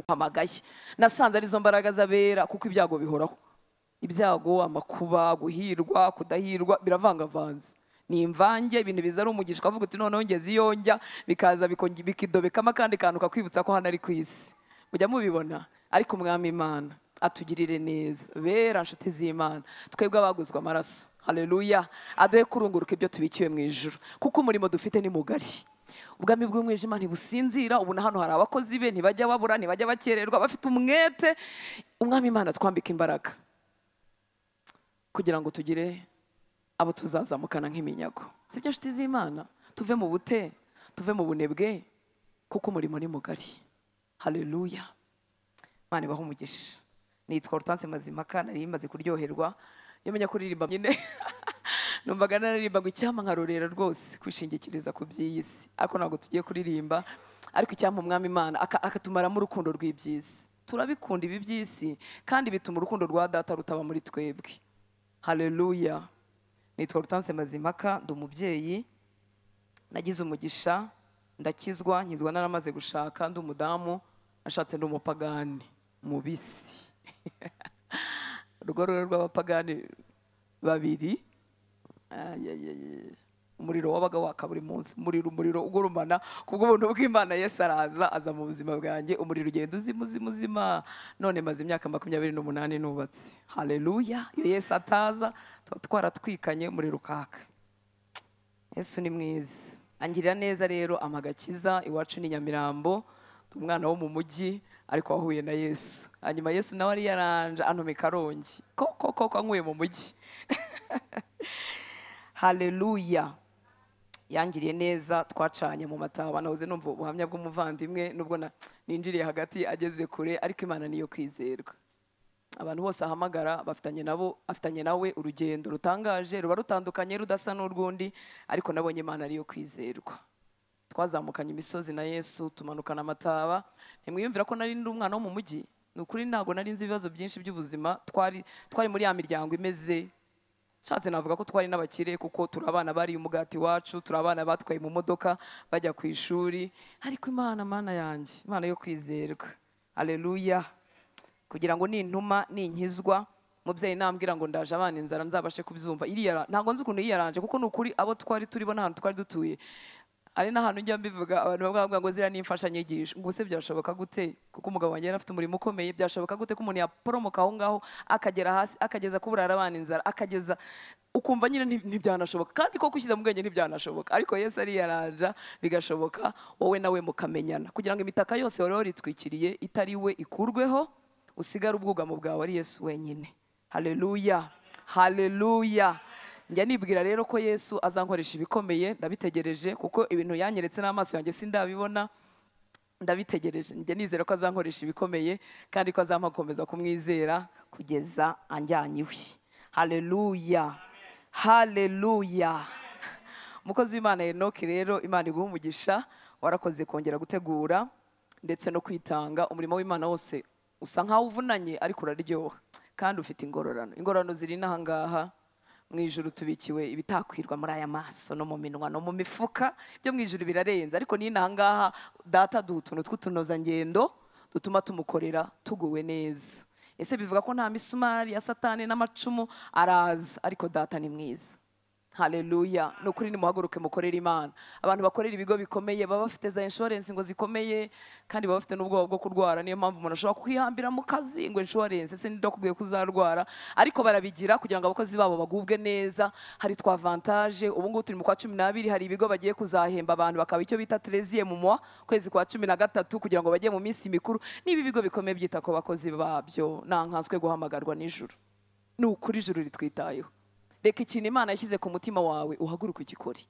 Urahamagaye. Nasanze arizo mbaraga z'abera, kuko ibyago bihoraho. Ibyago, amakuba, guhirwa, kudahirwa, biravangavanze. Ni imvange, ibintu biza ari umugisha, ukavuga uti noneho ngeze iyo njya, bikaza bikidobekamo akandi kantu kakwibutsa ko hano ari ku isi. Mujya mubibona? Ariko Umwami Imana atugirire neza. Bera nshuti z'Imana, twebwe abaguzwe amaraso, haleluya, aduhe kurunguruka ibyo tubikiwe mu ijuru, kuko umurimo dufite ni mugari. Ubwami bw'umwijima ntibusinzira. Ubu na hano hari abakozi be, ntibajya babura, ntibajya bakererwa, bafite umwete. Umwami Imana twambika imbaraga kugira ngo tugire abo tuzazamukana nk'iminyago. Sibyo nshuti z'Imana? Tuve mu bute, tuve mu bunebwe, kuko umurimo ni mugari. Haleluya. Imana ibahe umugisha. Nitwa Hortense Mazimpaka, nari maze kuryoherwa. Iyo menya kuririmba nyine numvaga naririmba ngo icyampa nkarorera rwose kwishingikiriza ku by'iyi si, ariko ntabwo tugiye kuririmba. Ariko icyampa Umwami Imana akatumaramo urukundo rw'iby'isi. Turabikunda ibi by'isi, kandi bituma urukundo rwa data rutaba muri twebwe. Haleluya. Nitwa Hortense Mazimpaka, ndi umubyeyi, nagize umugisha, ndakizwa, nkizwa naramaze gushaka, ndi umudamu, nashatse ndi umupagani mubisi. Urugo rw'abapagani babiri, umuriro wabaga waka buri munsi, umuriro ugurumana. Kubw'ubuntu bw'Imana Yesu araza, aza mu buzima bwanjye, umuriro ugenda uzima, uzima, uzima. None maze imyaka 28 nubatse. Haleluya. Iyo Yesu ataza tuba twaratwikanye, umuriro ukaka. Yesu ni mwiza, angirira neza rero, amagakiza. Iwacu ni Nyamirambo, umwana wo mu mujyi, ariko wahuye na Yesu. Hanyuma Yesu nawe ari yaranje antuma i Karongi, koko koko ankuye mu mujyi. Haleluya. Yangiriye neza, twacanye mu mataba. Nahoze numva ubuhamya bw'umuvandimwe, nubwo ninjiriye hagati ageze kure, ariko Imana niyo kwizerwa. Abantu bose ahamagara bafitanye nabo, afitanye nawe urugendo rutangaje, ruba rutandukanye, rudasa n'urwundi, ariko nabonye Imana ariyo kwizerwa. Twazamukanye imisozi na Yesu, tumanukana amataba. Ntimwiyumvira ko nari ndi umwana wo mu mujyi? Ni ukuri ntabwo nari nzi ibibazo byinshi by'ubuzima. Twari muri ya miryango imeze, nshatse navuga ko twari n'abakire, kuko turi abana bariye umugati wacu, turi abana batwaye mu modoka bajya ku ishuri. Ariko Imana, Mana yanjye, Imana yo kwizerwa. Haleluya. Kugira ngo nintuma ninkizwa, mubyeyi nambwira ngo ndaje abana inzara, nzabashe kubyumva. Iriya ntabwo nzi ukuntu yiyaranje, kuko ni ukuri abo twari turibo n'ahantu twari dutuye, ari n'ahantu njya mbivuga, abantu bavuga ngo ziriya ni imfashanyigisho. Ngo se byashoboka gute? Kuko umugabo wanjye yari afite umurimo ukomeye, byashoboka gute ko umuntu yaporomoka aho ngaho akagera hasi, akageza kuburara abana inzara, akageza ukumva nyine ntibyanashoboka. Kandi koko ushyize mu bwenge ntibyanashoboka, ariko Yesu ariyaranja bigashoboka, wowe nawe mukamenyana, kugira ngo imitaka yose wari waritwikiriye itari we ikurweho, usigare ubwugamo bwawe ari Yesu wenyine. Haleluya. Haleluya. Njya nibwira rero ko Yesu azankoresha ibikomeye, ndabitegereje, kuko ibintu yanyeretse n'amaso yanjye sindabibona, ndabitegereje. Njya nizera ko azankoresha ibikomeye, kandi ko azampa gukomeza kumwizera kugeza anjyanye iwe. Haleluya. Haleluya. Umukozi w'Imana Enoki rero, Imana iguhe umugisha, warakoze kongera gutegura ndetse no kwitanga. Umurimo w'Imana wose usa nkaho uvunanye, ariko uraryoha, kandi ufite ingororano. Ingororano ziri n'ahangaha mu ijuru, tubikiwe ibitakwirwa muri aya maso no mu minwa no mu mifuka. Byo mu ijuru birarenze, ariko ni n'ahangaha data duha utuntu tw'utunozangendo dutuma tumukorera tuguwe neza. Ese bivuga ko nta misumari ya Satani n'amacumu araza, ariko data ni mwiza. Haleluya. Ni ukuri nimuhaguruke mukorere Imana. Abantu bakorera ibigo bikomeye baba bafite za insurance ngo zikomeye, kandi baba bafite n'ubwoba bwo kurwara. Niyo mpamvu umuntu ashobora kwihambira mu kazi ngo insurance, ese ndakubwiye ko uzarwara, ariko barabigira kugira ngo abakozi babo bagubwe neza. Hari twa avantage. Ubu ngubu turi mu kwa 12, hari ibigo bagiye kuzahemba abantu bakaba icyo bita 13e mois, kwezi kwa 13, kugira ngo bajye mu minsi mikuru. Niba ibigo bikomeye byita ku bakozi babyo, nankanswe guhamagarwa n'ijuru. Ni ukuri ijuru ritwitayeho. Reka ikintu Imana yashyize ku mutima wawe uhaguruke ugikore.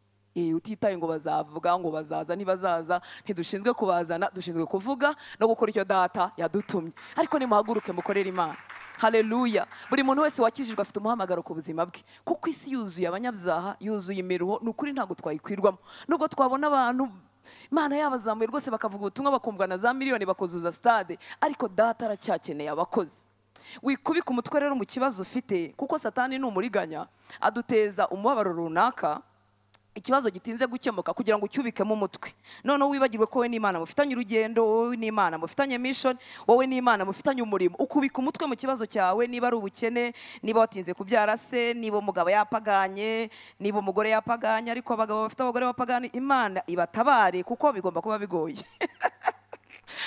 Utitaye ngo bazavuga, ngo bazaza, ntibazaza, ntidushinzwe kubazana, dushinzwe kuvuga no gukora icyo data yadutumye. Ariko nimuhaguruke mukorere Imana. Haleluya. Buri muntu wese wakijijwe afite umuhamagaro ku buzima bwe, kuko isi yuzuye abanyabyaha, yuzuye imiruho. Ni ukuri ntabwo twayikwirwamo. Nubwo twabona abantu Imana yabazamuye rwose bakavuga ubutumwa bakumvwa na za miliyoni bakuzuza stade, ariko data aracyakeneye abakozi. Wikubika umutwe rero mu kibazo ufite, kuko Satani ni umuriganya, aduteza umubabaro runaka. Ikibazo gitinze gukemuka kugira ngo ucyubikemo umutwe, noneho wibagirwe ko wowe n'Imana mufitanye urugendo, wowe n'Imana mufitanye mission, wowe n'Imana mufitanye umurimo. Ukubika umutwe mu kibazo cyawe, niba ari ubukene, niba watinze kubyara se, niba umugabo yapaganye, niba umugore yapaganye, ariko abagabo bafite abagore bapaganye, Imana ibatabare kuko bigomba kuba bigoye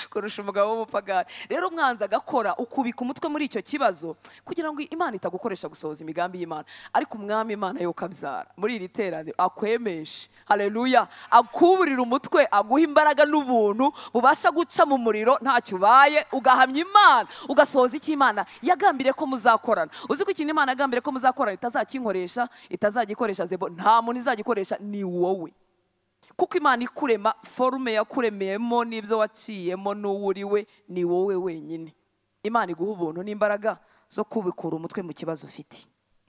kurusha umugabo w'umupagani. Rero umwanzi agakora ukubika umutwe muri icyo kibazo kugira ngo Imana itagukoresha gusohoza imigambi y'Imana. Ariko umwami Imana yo kabyara muri iri teraniro akwemeshe, haleluya, akuburira umutwe, aguha imbaraga n'ubuntu bubasha guca mu muriro ntacyo ubaye, ugahamya Imana, ugasohoza icyo Imana yagambiriye ko muzakorana. Uzi ko ikintu Imana yagambiriye ko muzakorana itazakinkoresha, itazagikoresha zebo, nta muntu izagikoresha, ni wowe. Kuko Imana ikurema, forume yakuremeyemo n'ibyo waciyemo n'uwuriwe ni wowe wenyine. Imana iguha ubuntu n'imbaraga zo kubikura umutwe mu kibazo ufite.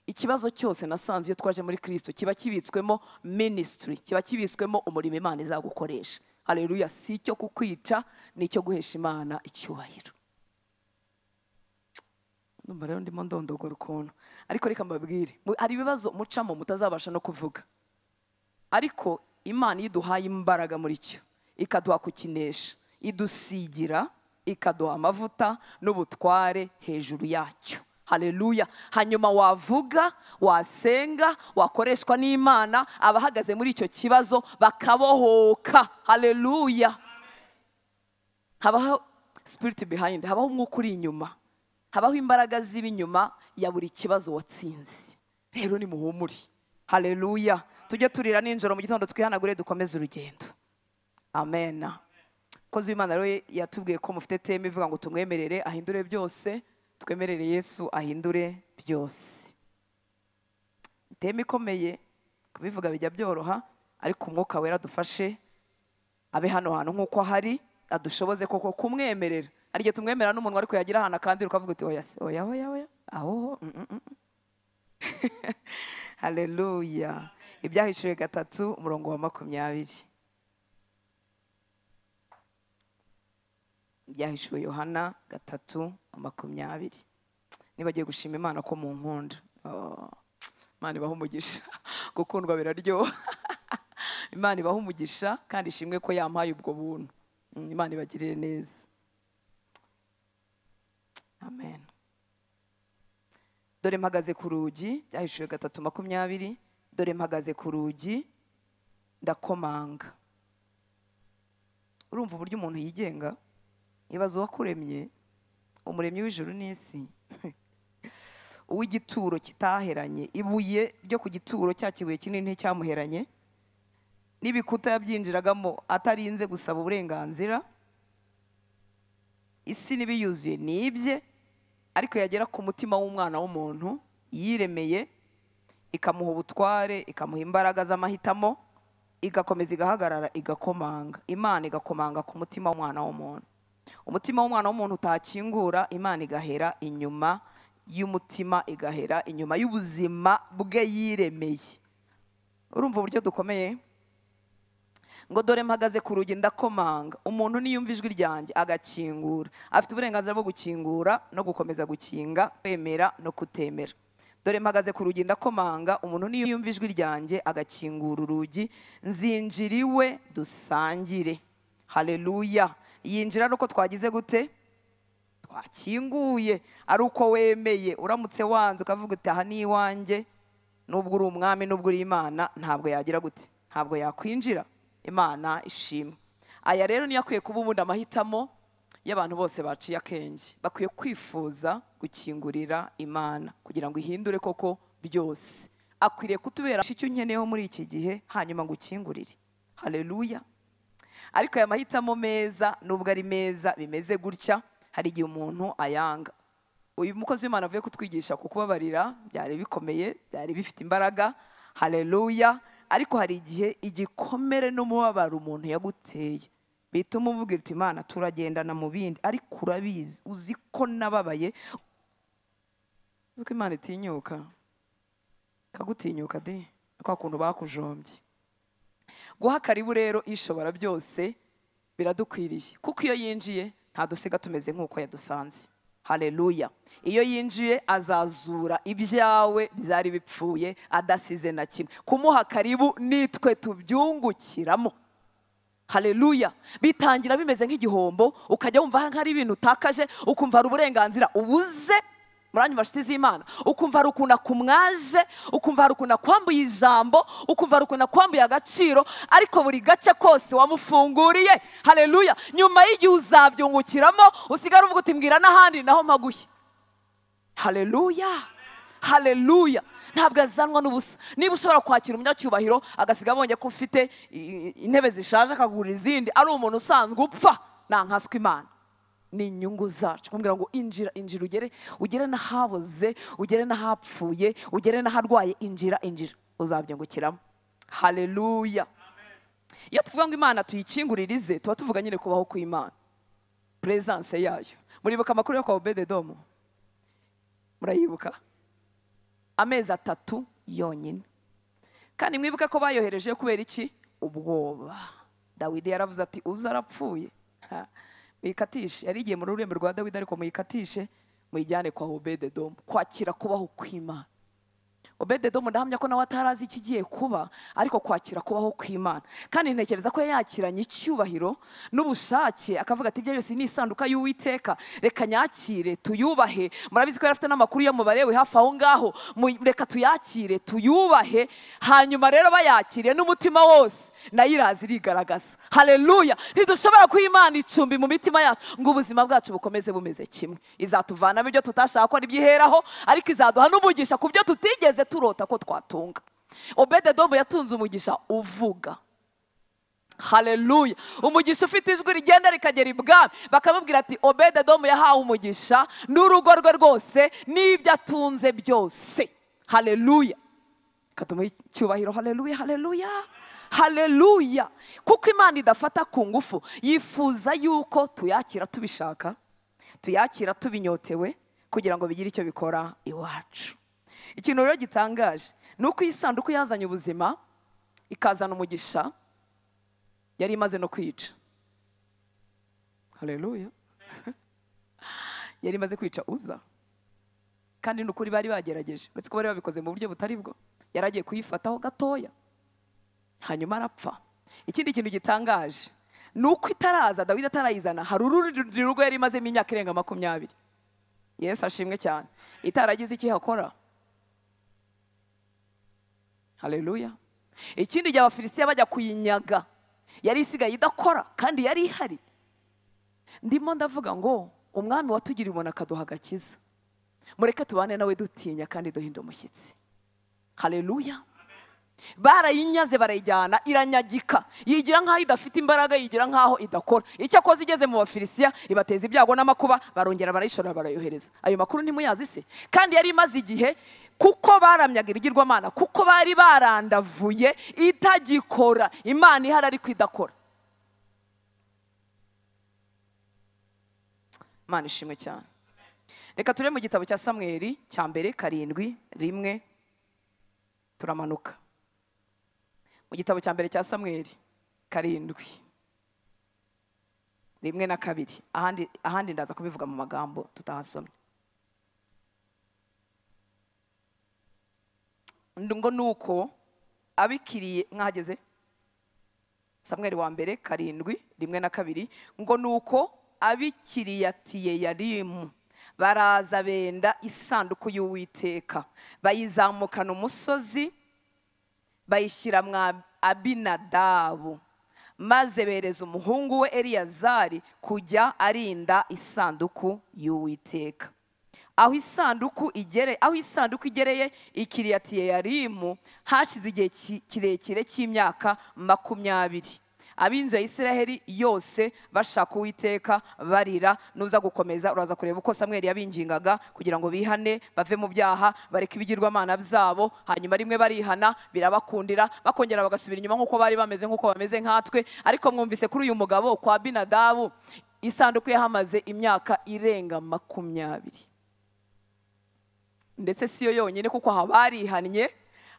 Ikibazo cyose nasanze iyo twaje muri Kristo kiba kibitswemo ministry, kiba kibitswemo umurimo Imana izagukoresha. Haleluya, si icyo kukwica, ni icyo guhesha Imana icyubahiro. Ndumva rero ndimo ndondogora ukuntu, ariko reka mbabwire, hari ibibazo mucamo mutazabasha no kuvuga, ariko Imana iduhaye imbaraga muri cyo, ikaduha kukinesha, idusigira, ikaduha amavuta n'ubutware hejuru yacyo. Haleluya. Hanyuma wavuga, wasenga, wakoreshwa n'Imana, abahagaze muri icyo kibazo bakabohoka. Haleluya. Habaho spirit behind, habaho umwuka uri inyuma, habaho imbaraga z'ibinyuma ya buri kibazo watsinze. Rero ni muhumuri. Haleluya. Tujye turira ninjoro, mu gitondo twihanagure, dukomeze urugendo. Amen. Kozi w'Imana rero yatubwiye ko mufite teme ivuga ngo tumwemerere ahindure byose, twemerere Yesu ahindure byose. Teme ikomeye, kubivuga bijya byoroha, ariko umwuka wera dufashe abe hano hantu nkuko hari, adushoboze koko kumwemerera. Ari gihe tumwemerera n'umuntu ariko yagira ahantu akandira ukavuga uti oya se, oya oya oya, aho. Haleluya. Ibyahishuwe 3 umurongo wa 20. Ibyahishuwe Yohana 3:20. Nibagiye gushima Imana ko mu nkunda. Imana ibaha umugisha. Gukundwa biraryoha. Imana ibaha umugisha kandi ishimwe ko yampaye ubwo buntu. Imana ibagirire neza. Amen. Dore mpagaze ku rugi, byahishuwe 3:20. Dore mpagaze ku rugi ndakomanga. Urumva uburyo umuntu yigenga? Ibazo wakuremye, umuremyi w'ijuru n'isi, uw'igituro kitaheranye, ibuye ryo ku gituro cya kibuye kinini cyamuheranye, n'ibikuta yabyinjiragamo atarinze gusaba uburenganzira, isi n'ibiyuzuye nibye, ariko yagera ku mutima w'umwana w'umuntu yiremeye, ikamuha ubutware, ikamuha imbaraga z'amahitamo, igakomeza igahagarara, igakomanga. Imana igakomanga ku mutima w'umwana w'umuntu. Umutima w'umwana w'umuntu utakingura, Imana igahera inyuma y'umutima, igahera inyuma y'ubuzima bwe yiremeye. Urumva uburyo dukomeye? Ngo dore mpagaze ku rugi ndakomanga, umuntu niyumva ijwi ryanjye agakingura, afite uburenganzira bwo gukingura no gukomeza gukinga, kwemera no kutemera. Dore mpagaze ku rugi ndakomanga, umuntu niyumva ijwi ryanjye agakingura urugi, nzinjira iwe dusangire. Haleluya. Yinjira nuko twagize gute? Twakinguye. Ari uko wemeye. Uramutse wanze ukavuga uti aha ni iwanjye, nubwo uri umwami nubwo uri Imana, ntabwo yagira gute? Ntabwo yakwinjira. Imana ishimwe. Aya rero niyo akwiye kuba ubundi amahitamo y'abantu bose baciye akenge. Bakwiye kwifuza gukingurira Imana kugira ngo ihindure koko byose. Akwiriye kutubera icyo unkeneyeho muri iki gihe, hanyuma ngo ukingurire. Haleluya. Ariko aya mahitamo meza nubwo ari meza bimeze gutya, hari igihe umuntu ayanga. Uyu mukozi w'Imana avuye kutwigisha kukubabarira, byari bikomeye, byari bifite imbaraga. Haleluya. Ariko hari igihe igikomere n'umubabaro umuntu yaguteye bituma umubwira uti Imana turagendana mu bindi, ariko urabizi, uzi ko nababaye. Uzi ko Imana itinyuka, kagutinyuka de kwa kuntu bakujombye. Guha karibu rero ishobora byose biradukwiriye, kuko iyo yinjiye ntadusiga tumeze nk'uko yadusanze. Haleluya. Iyo yinjiye azazura ibyawe byari bipfuye adasize na kimwe. Kumuha karibu nitwe tubyungukiramo. Haleluya. Bitangira bimeze nk'igihombo, ukajya wumva hari ibintu utakaje, ukumva hari uburenganzira ubuze. Muranyumva nshuti z'Imana? Ukumva hari ukuntu akumwaje, ukumva hari ukuntu akwambuye ijambo, ukumva hari ukuntu akwambuye agaciro, ariko buri gace kose wamufunguriye. Haleluya. Nyuma y'igihe uzabyungukiramo, usigara uvuga uti mbwira n'ahandi naho mpaguye. Haleluya. Haleluya. Ntabwo azanwa n'ubusa. Niba ushobora kwakira umunyacyubahiro agasiga abonye ko ufite intebe zishaje akagura izindi, ari umuntu usanzwe upfa, nankaswe Imana. Ni inyungu zacu. Kumbwira ngo injira, injira, ugere n'ahaboze, ugere n'ahapfuye, ugere n'aharwaye, injira, injira, uzabyungukiramo. Haleluya. Iyo tuvuga ngo Imana tuyikinguririze, tuba tuvuga nyine kubaho kw'Imana, presence yayo. Muribuka amakuru yo kwa Obededomu? Murayibuka? Amezi 3 yonyine. Kandi mwibuke ko bayohereje kubera iki? Ubwoba. Dawidi yaravuze ati uza arapfuye. Muyikatishe. Yari igiye mu rurembo rwa Dawidi, ariko muyikatishe muyijyane kwa Obededomu. Kwakira kubaho kw'Imana. Obededomu ndahamya ko nawe atarazi ikigiye kuba, ariko kwakira kubaho kw'Imana. Kandi ntekereza ko yakiranye icyubahiro n'ubushake, akavuga ati ibyo byose ni isanduka y'Uwiteka, reka nyakire tuyubahe. Murabizi ko yari afite n'amakuru yo mu barewe hafi aho ngaho, reka tuyakire tuyubahe. Hanyuma rero bayakiriye n'umutima wose, nayo iraza irigaragaza. Haleluya. Ntidushobora kuha Imana icumbi mu mitima yacu ngo ubuzima bwacu bukomeze bumeze kimwe. Izatuvanamo ibyo tutashaka ko ari byiheraho, ariko izaduha n'umugisha ku byo tutigeze turota ko twatunga. Obededomu yatunze umugisha uvuga. Haleluya. Umugisha ufite ijwi rigenda rikagera ibwami, bakamubwira ati Obededomu yahawe umugisha n'urugo rwe rwose n'ibyo atunze byose. Haleluya. Katumuhe icyubahiro. Haleluya, haleluya, haleluya. Kuko Imana idafata ku ngufu, yifuza yuko tuyakira tubishaka, tuyakira tubinyotewe, kugira ngo bigire icyo bikora iwacu. Ikintu rero gitangaje ni uko iyi sanduku yazanye ubuzima, ikazana umugisha, yari imaze no kwica. Haleluya. Yari imaze kwica Uza. Kandi n'ukuri bari bagerageje, uretse ko bari babikoze mu buryo butari bwo. Yaragiye kuyifataho gatoya, hanyuma arapfa. Ikindi kintu gitangaje ni uko itaraza, Dawidi atarayizana, hari urundi rugo yari imazemo imyaka irenga 20. Yesu ashimwe cyane. Itaragize icyo ihakora. Haleluya. Ikindi gihe Abafilisitiya bajya kuyinyaga, yari isigaye idakora kandi yari ihari. Ndimo ndavuga ngo umwami watugiriye ubuntu akaduha agakiza, mureke tubane nawe dutinya kandi duhinda umushyitsi. Haleluya. Barayinyaze barayijyana, iranyagika, yigira nkaho idafite imbaraga, yigira nkaho idakora. Icyakoze igeze mu Bafilisitiya ibateza ibyago n'amakuba, barongera barayishora barayohereza. Ayo makuru ntimuyazi se? Kandi yari imaze igihe, kuko baramyaga ibigirwamana, kuko bari barandavuye, itagikora. Imana ihari ariko idakora. Imana ishimwe cyane. Reka turebe mu gitabo cya Samweli cya mbere 7:1, turamanuka. Mu gitabo cya mbere cya Samweli 7:1 na 2, ahandi ndaza kubivuga mu magambo tutahasomye. Ngo nuko abikiriye, mwahageze? Samweli wa mbere 7:1 na 2, ngo nuko abikiriyatiye Yarimu baraza benda isanduku y'Uwiteka, bayizamukana umusozi, bayishyira mwa Abinadabu, maze bereza umuhungu we Eliyazari kujya arinda isanduku y'Uwiteka. Aho isanduku igereye ikiriyatiye Yarimu, hashize igihe kirekire cy'imyaka 20. Ab'inzu ya Isiraheli yose bashaka Uwiteka barira. Nuza gukomeza uraza kureba uko Samweli yabingingaga kugira ngo bihane, bave mu byaha, bareke ibigirwamana byabo. Hanyuma rimwe barihana birabakundira, bakongera bagasubira inyuma nk'uko bari bameze, nk'uko bameze nkatwe. Ariko mwumvise kuri uyu mugabo kwa Abinadabu, isanduku yahamaze imyaka irenga 20. Ndetse siyo yonyine, kuko aha barihannye,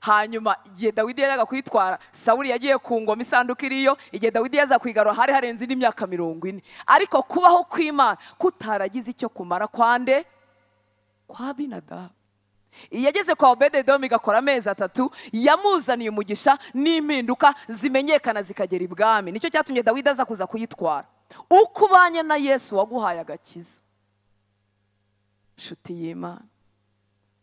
Hanyuma igihe Dawidi yajyaga kuyitwara, Sawuli yagiye ku ngoma isanduku iriyo. Igihe Dawidi yaza kuyigarura hari harenze indi myaka 40. Ariko kubaho kw'Imana kutaragize icyo kumara kwande kwa Abinadabu. Iyo yageze kwa Obededomu igakora amezi 3, yamuzaniye umugisha n'impinduka zimenyekana zikagera ibwami. Nicyo cyatumye Dawidi aza kuza kuyitwara. Uko ubanye na Yesu waguhaye agakiza, nshuti y'Imana,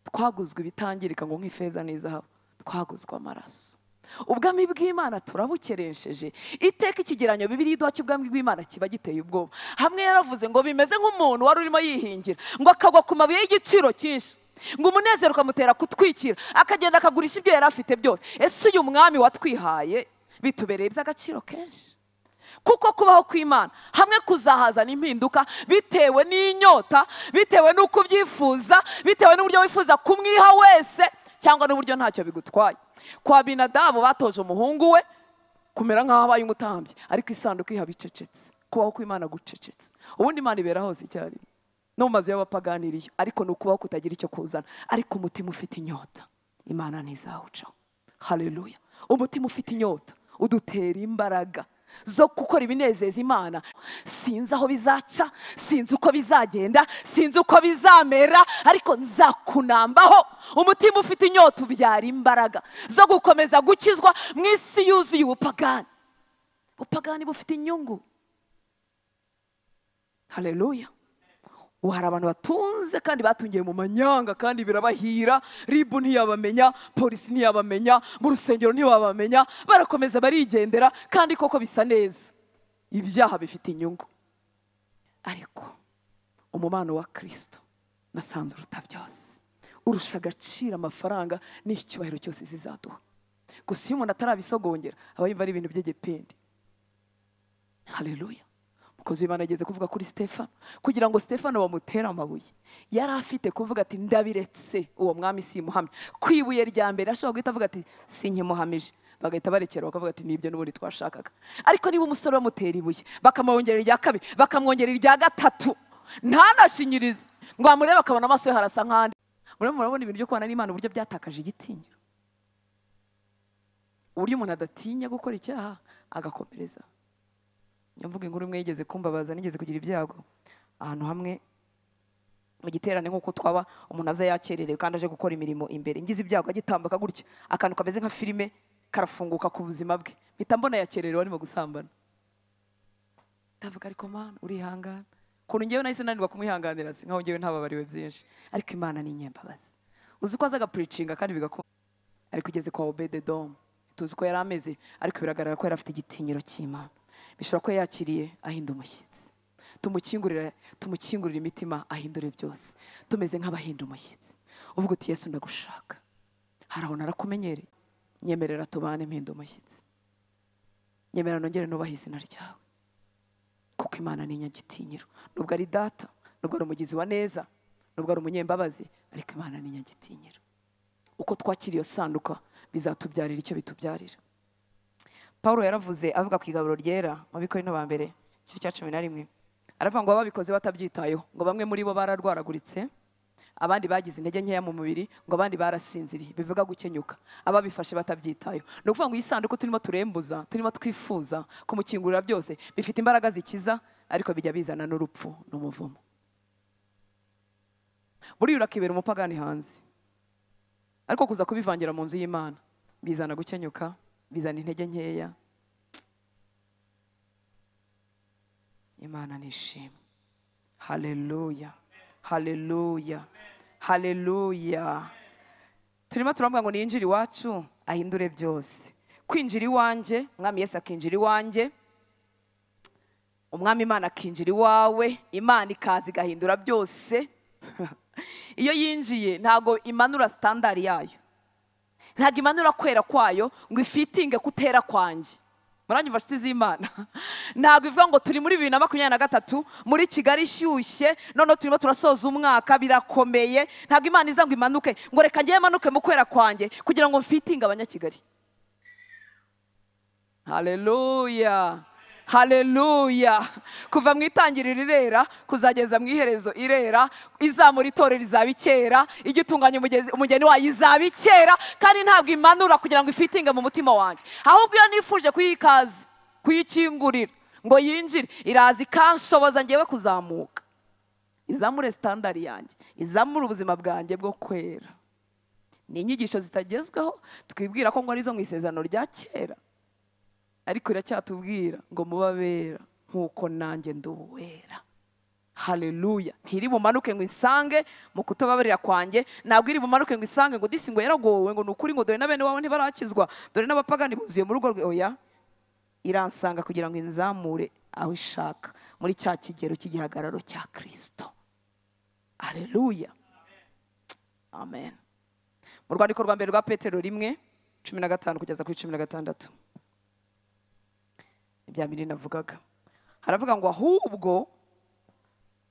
twaguzwe ibitangirika ngo nk'ifeza n'izahabu, twaguzwe amaraso. Ubwami bw'Imana turabukeresheje. Iteka ikigeranyo Bibiliya iduha cy'ubwami bw'Imana kiba giteye ubwoba. Hamwe yaravuze ngo bimeze nk'umuntu wari urimo yihingira, ngo akagwa ku mabuye y'igiciro cyinshi, ngo umunezero ukamutera kutwikira, akagenda akagurisha ibyo yari afite byose. Ese uyu mwami watwihaye bitubereye iby'agaciro kenshi? Kuko kubaho kw'Imana hamwe kuzahazana impinduka bitewe n'inyota, bitewe n'uko ubyifuza, bitewe n'uburyo wifuza kumwiha wese, cyangwa n'uburyo ntacyo bigutwaye. Kwa Abinadabu batoje umuhungu we kumera nk'aho abaye umutambyi, ariko isanduku ihaba icecetse. Kubaho kw'Imana gucecetse. Ubundi Imana ibera hose icyarimwe, no mu mazu y'abapaganiriye, ariko ni ukubaho kutagira icyo kuzana. Ariko umutima ufite inyota, Imana ntizawucaho. Haleluya! Umutima ufite inyota udutera imbaraga zo gukora ibinezeza Imana. Sinzi aho bizaca, sinzi uko bizagenda, sinzi uko bizamera, ariko nzakunambaho. Umutima ufite inyota ubyara imbaraga zo gukomeza gukizwa mu isi yuzuye ubupagani. Ubupagani bufite inyungu. Haleluya! Ubu hari abantu batunze kandi batungiye mu manyanga, kandi birabahira. Ribu ntiyabamenya, polisi ntiyabamenya, mu rusengero ntibabamenya, barakomeza barigendera, kandi koko bisa neza. Ibyaha bifite inyungu. Ariko umubano wa Kristo nasanze uruta byose, urusha agaciro amafaranga n'icyubahiro cyose zizaduha. Gusa iyo umuntu atarabisogongera aba yumva ari ibintu by'igipindi. Haleluya! Umukozi w'Imana ageze kuvuga kuri Stefano, kugira ngo Stefano bamutere amabuye, yari afite kuvuga ati ndabiretse, uwo mwami simuhamye. Ku ibuye rya mbere ashobora guhita avuga ati sinkimuhamije, bagahita barekera bakavuga ati nibyo n'ubundi twashakaga. Ariko niba umusore bamutera ibuye, bakamwongerera irya kabiri, bakamwongerera irya gatatu, ntanashinyirize ngo amurebe akabona amaso ye harasa nk'andi. Murabona ibintu byo kubana n'Imana uburyo byatakaje igitinyiro, uburyo umuntu adatinya gukora icyaha agakomereza. Mvuga inkuru imwe yigeze kumbabaza, nigeze kugira ibyago ahantu hamwe mu giterane, nk'uko twaba umuntu aza yakererewe kandi aje gukora imirimo imbere. Ngize ibyago agitambuka gutya, akantu kameze nka filime karafunguka ku buzima bwe, mpita mbona yakererewe arimo gusambana. Ndavuga ariko Mana urihangana. Ukuntu ngewe nahise nanirwa kumwihanganira, si nkaho ngewe ntababariwe byinshi, ariko Imana ni inyembabazi. Uzi ko azaga preachinga kandi bigakunda. Ariko ugeze kwa Obededomu, tuzi ko yari ameze, ariko biragaragara ko yari afite igitinyiro cy'Imana. Bishobora ko yakiriye ahinda umushyitsi. Tumukingurira imitima ahindure byose. Tumeze nk'abahinda umushyitsi. Uvuga uti Yesu ndagushaka, hari aho narakumenyereye, nyemerera tubane mpinda umushyitsi, nyemerera nongere nubahe izina ryawe. Kuko Imana ni inyagitinyiro. Nubwo ari data, nubwo ari umugizi wa neza, nubwo ari umunyembabazi, ariko Imana ni inyagitinyiro. Uko twakiriye iyo sanduka bizatubyarira icyo bitubyarira. Paulo yaravuze avuga ku igaburo ryera mu Bikorinto ba mbere igice cya 11, aravuga ngo ababikoze batabyitayeho, ngo bamwe muri bo bararwaraguritse, abandi bagize intege nkeya mu mubiri, ngo abandi barasinziriye, bivuga gukenyuka. Ababifashe batabyitayeho. Ni ukuvuga ngo iyi sanduku turimo turembuza, turimo twifuza kumukingurira byose, bifite imbaraga zikiza, ariko bijya bizana n'urupfu n'umuvumo. Buriya urakibera umupagani hanze, ariko kuza kubivangira mu nzu y'Imana bizana gukenyuka, bizana intege nkeya. Imana nishimwe. Haleluya, haleluya, haleluya. Turimo turavuga ngo niyinjire iwacu ahindure byose. Kwinjira iwanjye, Umwami Yesu akinjira iwanjye, Umwami Imana akinjira iwawe, Imana ikaza igahindura byose. Iyo yinjiye ntago imanura standard yayo, ntago imanura kwera kwayo ngo ifitinge kutera kwanjye. Muranyumva nshuti z'Imana? Ntago ivuga ngo turi muri 2023 muri Kigali ishyushye, none turimo turasoza umwaka birakomeye. Ntago Imana iza ngo imanuke ngo reka ngiye manuke mu kwera kwanjye kugira ngo mfitinge abanyakigali. Haleluya, Haleluya. Kuva mu itangiriro irera kuzageza mu iherezo irera, izamura itorero izaba ikera, igitunganya umugeni wayo izaba ikera, kandi ntabwo imanura kugira ngo ifitinge mu mutima wanjye. Ahubwo iyo nifuje kuyikaza, kuyikingurira ngo yinjire, iraza ikanshoboza ngewe kuzamuka. Izamure standard yanjye, izamure ubuzima bwanjye bwo kwera. Ni inyigisho zitagezweho twibwira ko ngo arizo mu isezerano rya kera, ariko iracyatubwira ngo mubabera nkuko nanjye ndi uwera. Haleluya. Ntiri bumanuke ngo insange mu kutababarira kwanjye, ntabwo iri bumanuke ngo isange ngo disi ngo yaragowe, ngo nukuri, ngo dore na bene wabo ntibarakizwa, dore n'abapagani buzuye mu rugo rwe. Oya, iransanga kugira ngo inzamure aho ishaka, muri cya kigero cy'igihagararo cya Kristo. Haleluya. Amen. Mu rwandiko rwa mbere rwa Petero 1:15 kugeza kuri 16, ibya mbere navugaga, haravuga ngo ahubwo,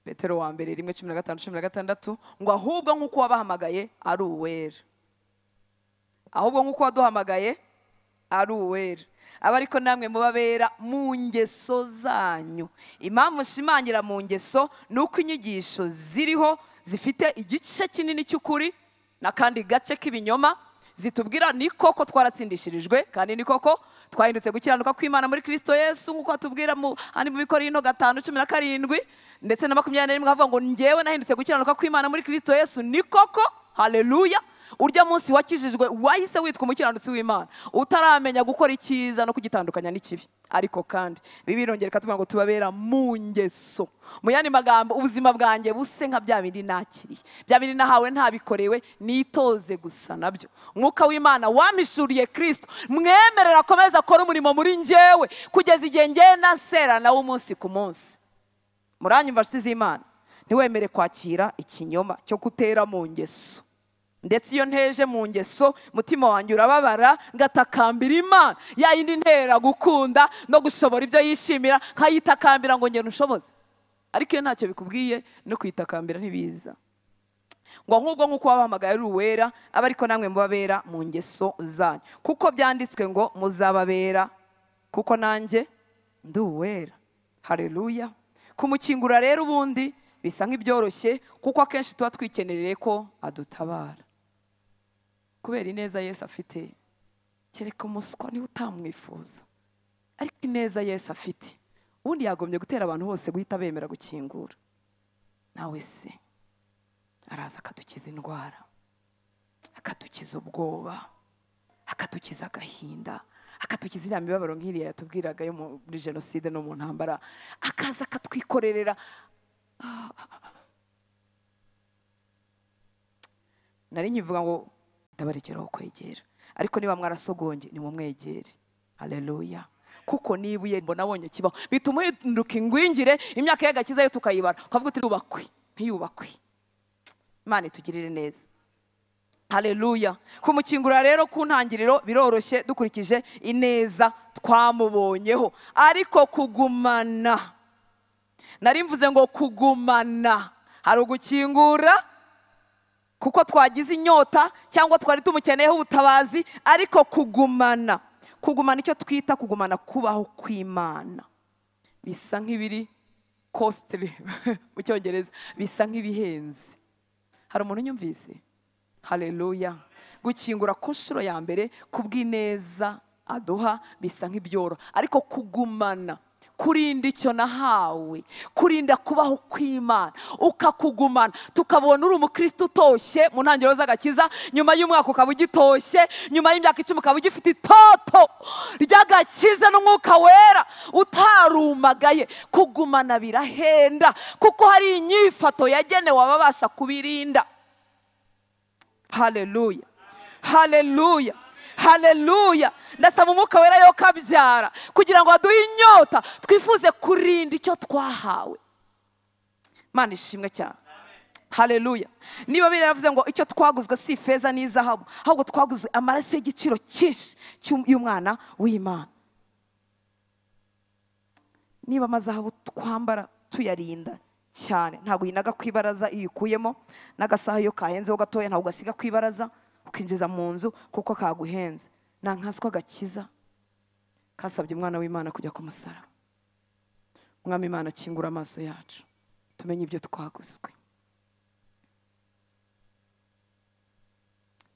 Petero wa mbere 1:15-16, ngo ahubwo nk'uko wabahamagaye ari uwera, ahubwo nk'uko waduhamagaye ari uwera, aba ariko namwe mubabera mu ngeso zanyu. Impamvu nshimangira mu ngeso ni uko inyigisho ziriho zifite igice kinini cy'ukuri n'akandi gace k'ibinyoma, zitubwira ni koko twaratsindishirijwe, kandi ni koko twahindutse gukiranuka kw'Imana muri Kristo Yesu, nk'uko atubwira mu handi mu Bikorinto 5:17 ndetse na 21, avuga ngo njyewe nahindutse gukiranuka kw'Imana muri Kristo Yesu, ni koko. Haleluya. Urya munsi wakijijwe wahise witwa umukiranutsi w'Imana, utaramenya gukora icyiza no kugitandukanya n'ikibi. Ariko kandi Bibiliya irongera ikatubwira ngo tubabera mu ngeso. Mu yandi magambo, ubuzima bwanjye buse nka bya bindi nakiriye, bya bindi nahawe ntabikorewe, nitoze gusa nabyo. Umwuka w'Imana wampishuriye Kristo, mwemerera akomeza akora umurimo muri njyewe kugeza igihe ngenda nsera nawe umunsi ku munsi. Muranyumva nshuti z'Imana? Ntiwemere kwakira ikinyoma cyo kutera mu ngeso. Ndetse iyo nteje mu ngeso, mutima wanjye urababara, ngatakambira Imana ya yindi ntera gukunda no gushobora ibyo yishimira, nkayitakambira ngo ngende ushoboze. Ariko iyo ntacyo bikubwiye no kuyitakambira ntibiza. Ngo ahubwo nk'uko wabahamagaye ari uwera, aba ariko namwe mubabera mu ngeso zanyu, kuko byanditswe ngo muzababera kuko nanjye ndi uwera. Haleluya. Kumukingura rero ubundi bisa nk'ibyoroshye, kuko akenshi tuba twikenereye ko adutabara. Kubera ineza Yesu afite, kereka umuswa niwe utamwifuza, ariko ineza Yesu afite ubundi yagombye gutera abantu bose guhita bemera gukingura. Nawe se araza akadukiza indwara, akadukiza ubwoba, akadukiza agahinda, akadukiza iriya mibabaro nk'iriya yatubwiraga yo muri jenoside no mu ntambara, akaza akatwikorerera. Nari nkivuga ngo ndabarekeraho kwegera, ariko niba mwarasogonge nimumwegere. Haleluya. Kuko nibuye mbona abonye kibaho bituma uhinduka ingwingire, imyaka y'agakiza yo tukayibara, ukavuga uti yubakwe ntiyubakwe. Imana itugirire neza. Haleluya. Kumukingura rero ku ntangiriro biroroshye dukurikije ineza twamubonyeho, ariko kugumana, nari mvuze ngo kugumana, hari ugukingura kuko twagize inyota cyangwa twari tumukeneyeho ubutabazi, ariko kugumana, kugumana icyo twita kugumana kubaho kw'Imana, bisa nk'ibiri costly mu Cyongereza, bisa nk'ibihenze. Hari umuntu unyumvise? Haleluya. Gukingura ku nshuro ya mbere kubw'ineza aduha bisa nk'ibyoro, ariko kugumana, kurinda icyo nahawe, kurinda kubaho kw'Imana, ukakugumana, tukabona uri umukristo utoshye mu ntangiriro z'agakiza, nyuma y'umwaka ukaba ugitoshye, nyuma y'imyaka 10 ukaba ugifite itoto ry'agakiza n'umwuka wera utarumagaye. Kugumana birahenda, kuko hari inyifato yagenewe ababasha kubirinda. Haleluya. Haleluya. Haleluya. Ndasaba umwuka wera yo kabyara kugira ngo aduhe inyota twifuze kurinda icyo twahawe. Imana ishimwe cyane. Haleluya. Niba biravuze ngo icyo twaguzwe si ifeza n'izahabu, ahubwo twaguzwe amaraso y'igiciro cyinshi y'umwana w'Imana. Niba amazahabu twambara tuyarinda cyane, ntabwo yinaga kwibaraza iyo ukuyemo n'agasaha iyo kahenzeho gatoya, ntabwo gasiga kwibaraza ukinjiza mu nzu kuko kaguhenze. Nta nkaswa gakiza kasabye umwana w'Imana kujya ku musaraba. Mwami Imana, kingura amaso yacu tumenye ibyo twaguzwe.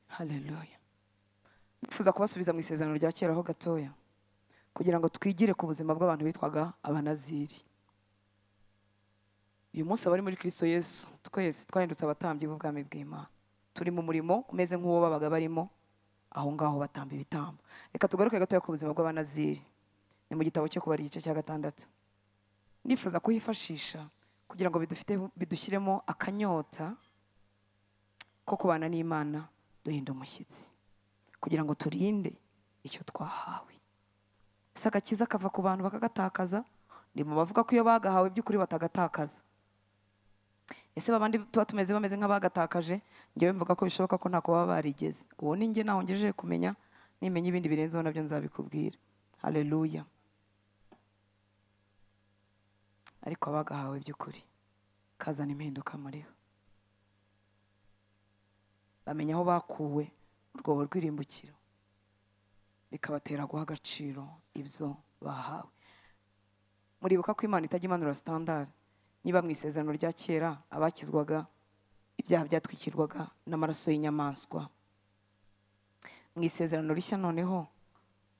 Haleluya. Nifuza kubasubiza mu isezerano rya kera ho gatoya, kugira ngo twigire ku buzima bw'abantu bitwaga abanaziri. Uyu munsi abari muri Kristo Yesu twese twahindutse abatambyi b'ubwami bw'Imana. Turi mu murimo umeze nk'uwo babaga barimo aho ngaho batamba ibitambo. Reka tugaruke gatoya ku buzima bw'abanaziri. Ni mu gitabo cyo Kubara igice cya 6. Nifuza kuhifashisha kugira ngo bidushyiremo akanyota ko kubana n'Imana duhinda umushyitsi, kugira ngo turinde icyo twahawe. Ese agakiza kava ku bantu bakagatakaza? Ni mu bavuga ko iyo bagahawe by'ukuri batagatakaza. Ese babandi tuba tumeze bameze nk'abagatakaje? Njyewe mvuga ko bishoboka ko ntako baba barigeze. Uwo ni njye naho ngejeje kumenya, nimenya ibindi birenzeho nabyo nzabikubwira. Haleluya. Ariko abagahawe by'ukuri kazana impinduka muri bo, bamenya aho bakuwe urwobo rw'irimbukiro, bikabatera guha agaciro ibyo bahawe. Muribuka ko Imana itajya imanura standard. Niba mu isezerano rya kera abakizwaga ibyaha byatwikirwaga n'amaraso y'inyamaswa, mu isezerano rishya noneho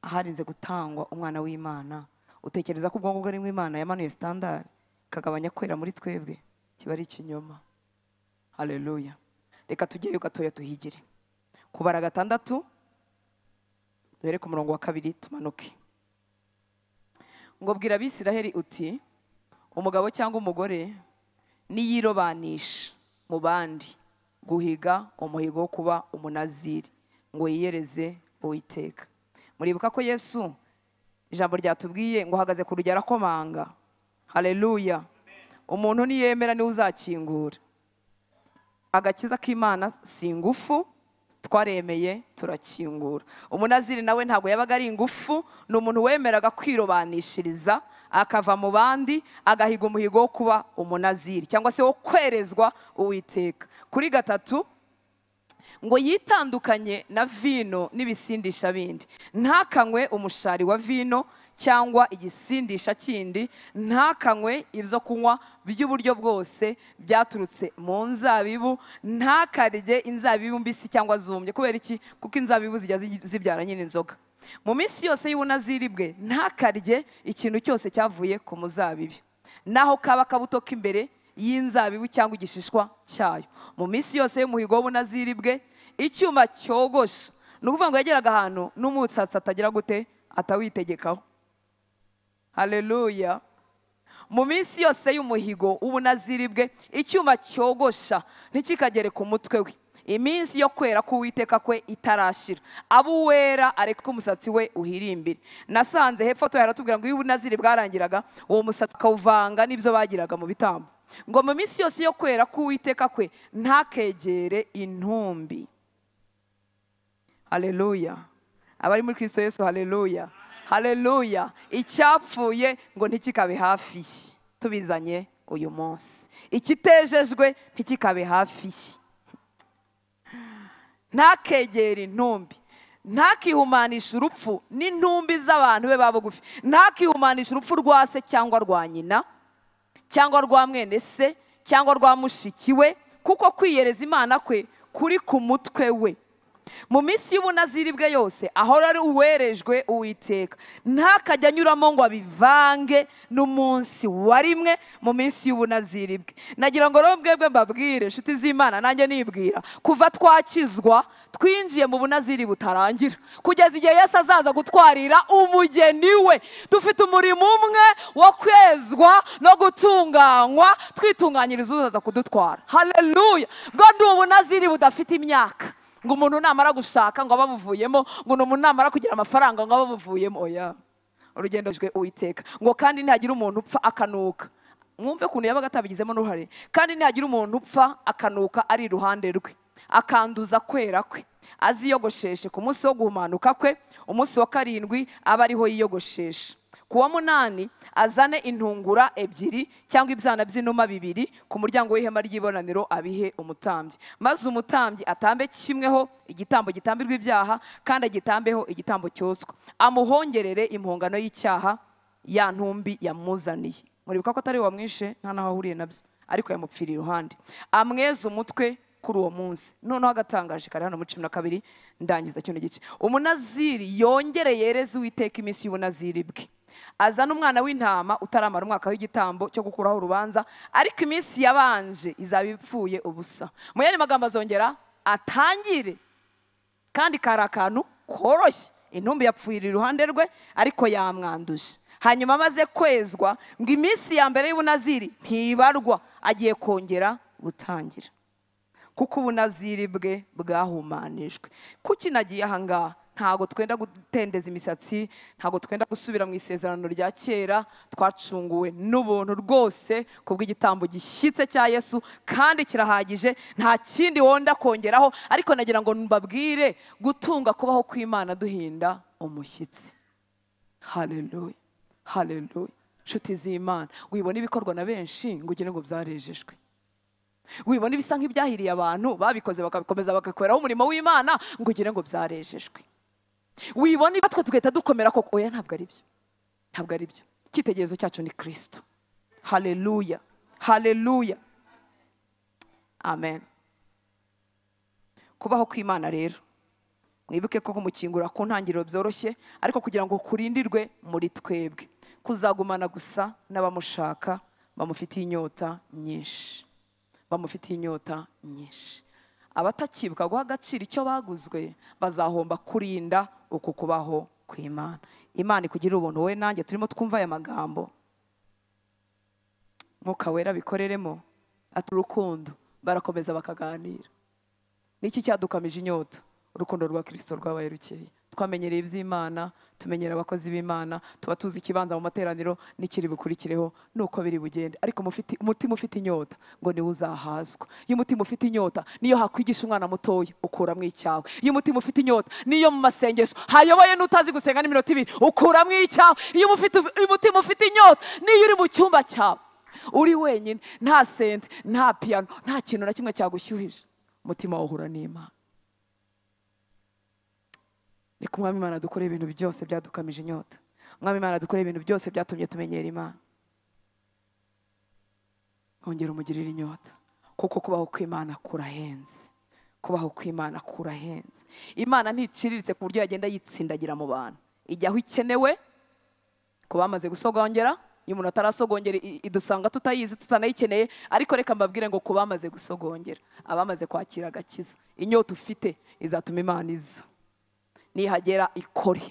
aharinze gutangwa umwana w'Imana, utekereza ko ubwonko bwari Imana yamanuye standard ikagabanya kwera muri twebwe? Kiba ari ikinyoma. Haleluya. Reka tujyeyo gatoya tuhigire. Kubara 6 duhere ku murongo wa 2 tumanuke. Ngo bwira Abisiraheli uti, umugabo cyangwa umugore niyirobanisha mu bandi guhiga umuhigo wo kuba umunaziri ngo yiyereze Uwiteka. Muribuka ko Yesu ijambo ryatubwiye ngo ahagaze ku rugi arakomanga. Haleluya. Umuntu niyemera niwe uzakingura. Agakiza k'Imana si ingufu, twaremeye turakingura. Umunaziri nawe ntabwo yabaga ari ingufu, ni umuntu wemeraga kwirobanishiriza akava mu bandi agahiga umuhigo wo kuba umunaziri cyangwa se wo kwerezwa Uwiteka. Kuri 3 ngo yitandukanye na vino n'ibisindisha bindi, ntakanywe umushari wa vino cyangwa igisindisha kindi, ntakanywe ibyo kunywa by'uburyo bwose byaturutse mu nzabibu, ntakarye inzabibu mbisi cyangwa zumye. Kubera iki? Kuko inzabibu zijya zibyara nyine inzoga. Mu minsi yose y'ubunaziri bwe ntakarye ikintu cyose cyavuye ku muzabibu, naho kaba kabuto k'imbere y'inzabibu cyangwa igishishwa cyayo. Mu minsi yose y'umuhigo w'ubunaziri bwe icyuma cyogosha, ni ukuvuga ngo yageraga ahantu n'umutsatsi atagira gute, atawitegekaho. Haleluya. Mu minsi yose y'umuhigo w'ubunaziri bwe icyuma cyogosha ntikikagere ku mutwe we, iminsi yo kwera k'Uwiteka kwe itarashira, abo uwera areke umusatsi we uhirimbire. Nasanze hepfo yaratubwira ngo iyo ubunaziri bwarangiraga uwo musatsi akawuvanga n'ibyo bagiraga mu bitambo. Ngo mu minsi yose yo kwera k'Uwiteka kwe ntakegere intumbi. Haleluya. Abari muri Kristo Yesu, haleluya. Haleluya. Icyapfuye ngo ntikikabe hafi ye, tubizanye uyu munsi. Ikitejejwe ntikikabe hafi ye. Ntakegere intumbi, ntakihumanisha urupfu n'intumbi z'abantu be babugufi, ntakihumanisha urupfu rwa se cyangwa rwa nyina cyangwa rwa mwene se cyangwa rwa mushiki we, kuko kwiyereza Imana kwe kuri ku mutwe we. Mu minsi y'ubunaziri bwe yose ahora ari uwerejwe Uwiteka, ntakajya anyuramo ngo abivange n'umunsi wa rimwe mu minsi y'ubunaziri bwe. Nagira ngo rero mwebwe mbabwire inshuti z'Imana, nanjye nibwira, kuva twakizwa twinjiye mu bunaziri butarangira kugeza igihe Yesu azaza gutwarira umugeni we. Dufite umurimo umwe wo kwezwa no gutunganywa, twitunganyiriza uzaza kudutwara. Haleluya. Bwo ni ubunaziri budafite imyaka, ngo umuntu namara gushaka ngo ababuvuyemo, ngo umuntu namara kugira amafaranga ngo ababuvuyemo. Oya, urugendo rwe Uwiteka. Ngo kandi ntihagira umuntu upfa akanuka. Mwumve kuntu yabaga atabigizemo n'uruhare. Kandi ntihagira umuntu upfa akanuka ari iruhande rwe, akanduza kwera kwe, aziyogosheshe ku munsi wo guhumanuka kwe, umunsi wa 7 aba ariho yiyogoshesha. Ku wa 8 azane intungura 2 cyangwa ibyana by'inuma 2 ku muryango w'ihema ry'ibonaniro abihe umutambyi, maze umutambyi atambe kimweho igitambo gitambirwa ibyaha, kandi agitambeho igitambo cyoswa, amuhongerere impongano y'icyaha ya ntumbi yamuzaniye. Muribuka ko atari wamwishe, nta naho ahuriye nabyo, ariko yamupfiriye iruhande. Amweza umutwe kuri uwo munsi. Noneho agatangaje kari hano mu 12, ndangiza kino gice. Umunaziri yongere yereze Uwiteka iminsi y'ubunaziri bwe, azana umwana w'intama utaramara umwaka w'igitambo cyo gukuraho urubanza, ariko iminsi yabanje izaba ipfuye ubusa. Mu yandi magambo azongera atangire, kandi kari akantu koroshye. Intumbi yapfuye iruhande rwe, ariko yamwanduje. Hanyuma amaze kwezwa, ngo iminsi ya mbere y'ubunaziri ntibarwa, agiye kongera gutangira, kuko ubunaziri bwe bwahumanijwe. Kuki nagiye aha ngaha? Ntago twenda gutendeza imisatsi, ntago twenda gusubira mu isezerano rya kera. Twacunguwe n'ubuntu rwose kubw'igitambo gishyitse cya Yesu, kandi kirahagije, nta kindi wonda kongeraho. Ariko nagira ngo mbabwire gutunga kubaho kw'Imana duhinda umushyitsi. Haleluya, haleluya. Nshuti z'Imana, wibona ibikorwa na benshi ngo ugire ngo byarejejwe. Wibona ibisa nk'ibyahiriye abantu babikoze bakabikomeza bagakoreraho umurimo w'Imana ngo ugire ngo byarejejwe. Wibona twe tugahita dukomera koko. Oya, ntabwo ari byo, ntabwo ari byo. Icyitegererezo cyacu ni Kristo. Haleluya, haleluya, amen. Kubaho kw'Imana rero, mwibuke ko kumukingura ku ntangiriro byoroshye, ariko kugira ngo kurindirwe muri twebwe, kuzagumana gusa n'abamushaka bamufitiye inyota nyinshi, bamufitiye inyota nyinshi. Abatakibuka guha agaciro icyo baguzwe bazahomba kurinda uku kubaho kw'Imana. Imana ikugirire ubuntu wowe nanjye turimo twumva aya magambo. Mwuka Wera bikoreremo, ati urukundo barakomeza bakaganira. Niki cyadukamije inyota? Urukundo rwa Kristo rwabaye rukeye. Twamenyereye iby'Imana, tumenyera abakozi b'Imana, tuba tuzi ikibanza mu materaniro n'ikiri bukurikireho nuko biri bugende. Ariko umutima ufite inyota ngo niwe uzahazwa. Iyo umutima ufite inyota niyo hakwigisha umwana mutoya ukuramo icyawe. Iyo umutima ufite inyota niyo mu masengesho hayoboye n'utazi gusenga n'iminota ibiri ukuramo icyawe. Iyo umutima ufite inyota niyo uri mu cyumba cyawe uri wenyine, nta sente, nta piano, nta kintu na kimwe cyagushyuhije, umutima wahura n'Imana. Reka Umwami Imana dukore ibintu byose byadukamije inyota. Umwami Imana dukore ibintu byose byatumye tumenyera Imana. Ongera umugirire inyota, kuko kubaho kw'Imana kurahenze. Kubaho kw'Imana kurahenze. Imana nticiriritse ku buryo yagenda yitsindagira mu bantu. Ijya aho ikenewe ku bamaze gusogongera. Iyo umuntu atarasogongera idusanga tutayizi, tutanayikeneye. Ariko reka mbabwire ngo ku bamaze gusogongera, abamaze kwakira agakiza, inyota ufite izatuma Imana iza. Nihagera ikore.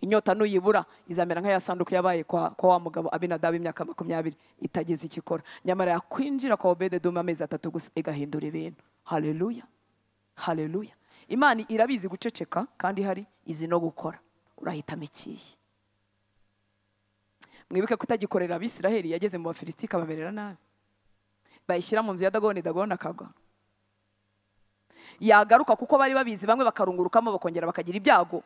Inyota nuyibura izamera nka ya sanduku yabaye kwa wa mugabo Abinadabu imyaka 20 itageze ikikora. Nyamara yakwinjira kwa Obededomu amezi 3 gusa igahindura ibintu. Haleluya, haleluya. Imana irabizi guceceka kandi hari izi no gukora. Urahitamo ikihe? Mwibuke kutagikorera Abisiraheli yageze mu Bafilisiti kabamerera nabi, bayishyira mu nzu ya Dagoni, Dagoni akagwa. Yagaruka kuko bari babizi, bamwe bakarungurukamo bakongera bakagira ibyago.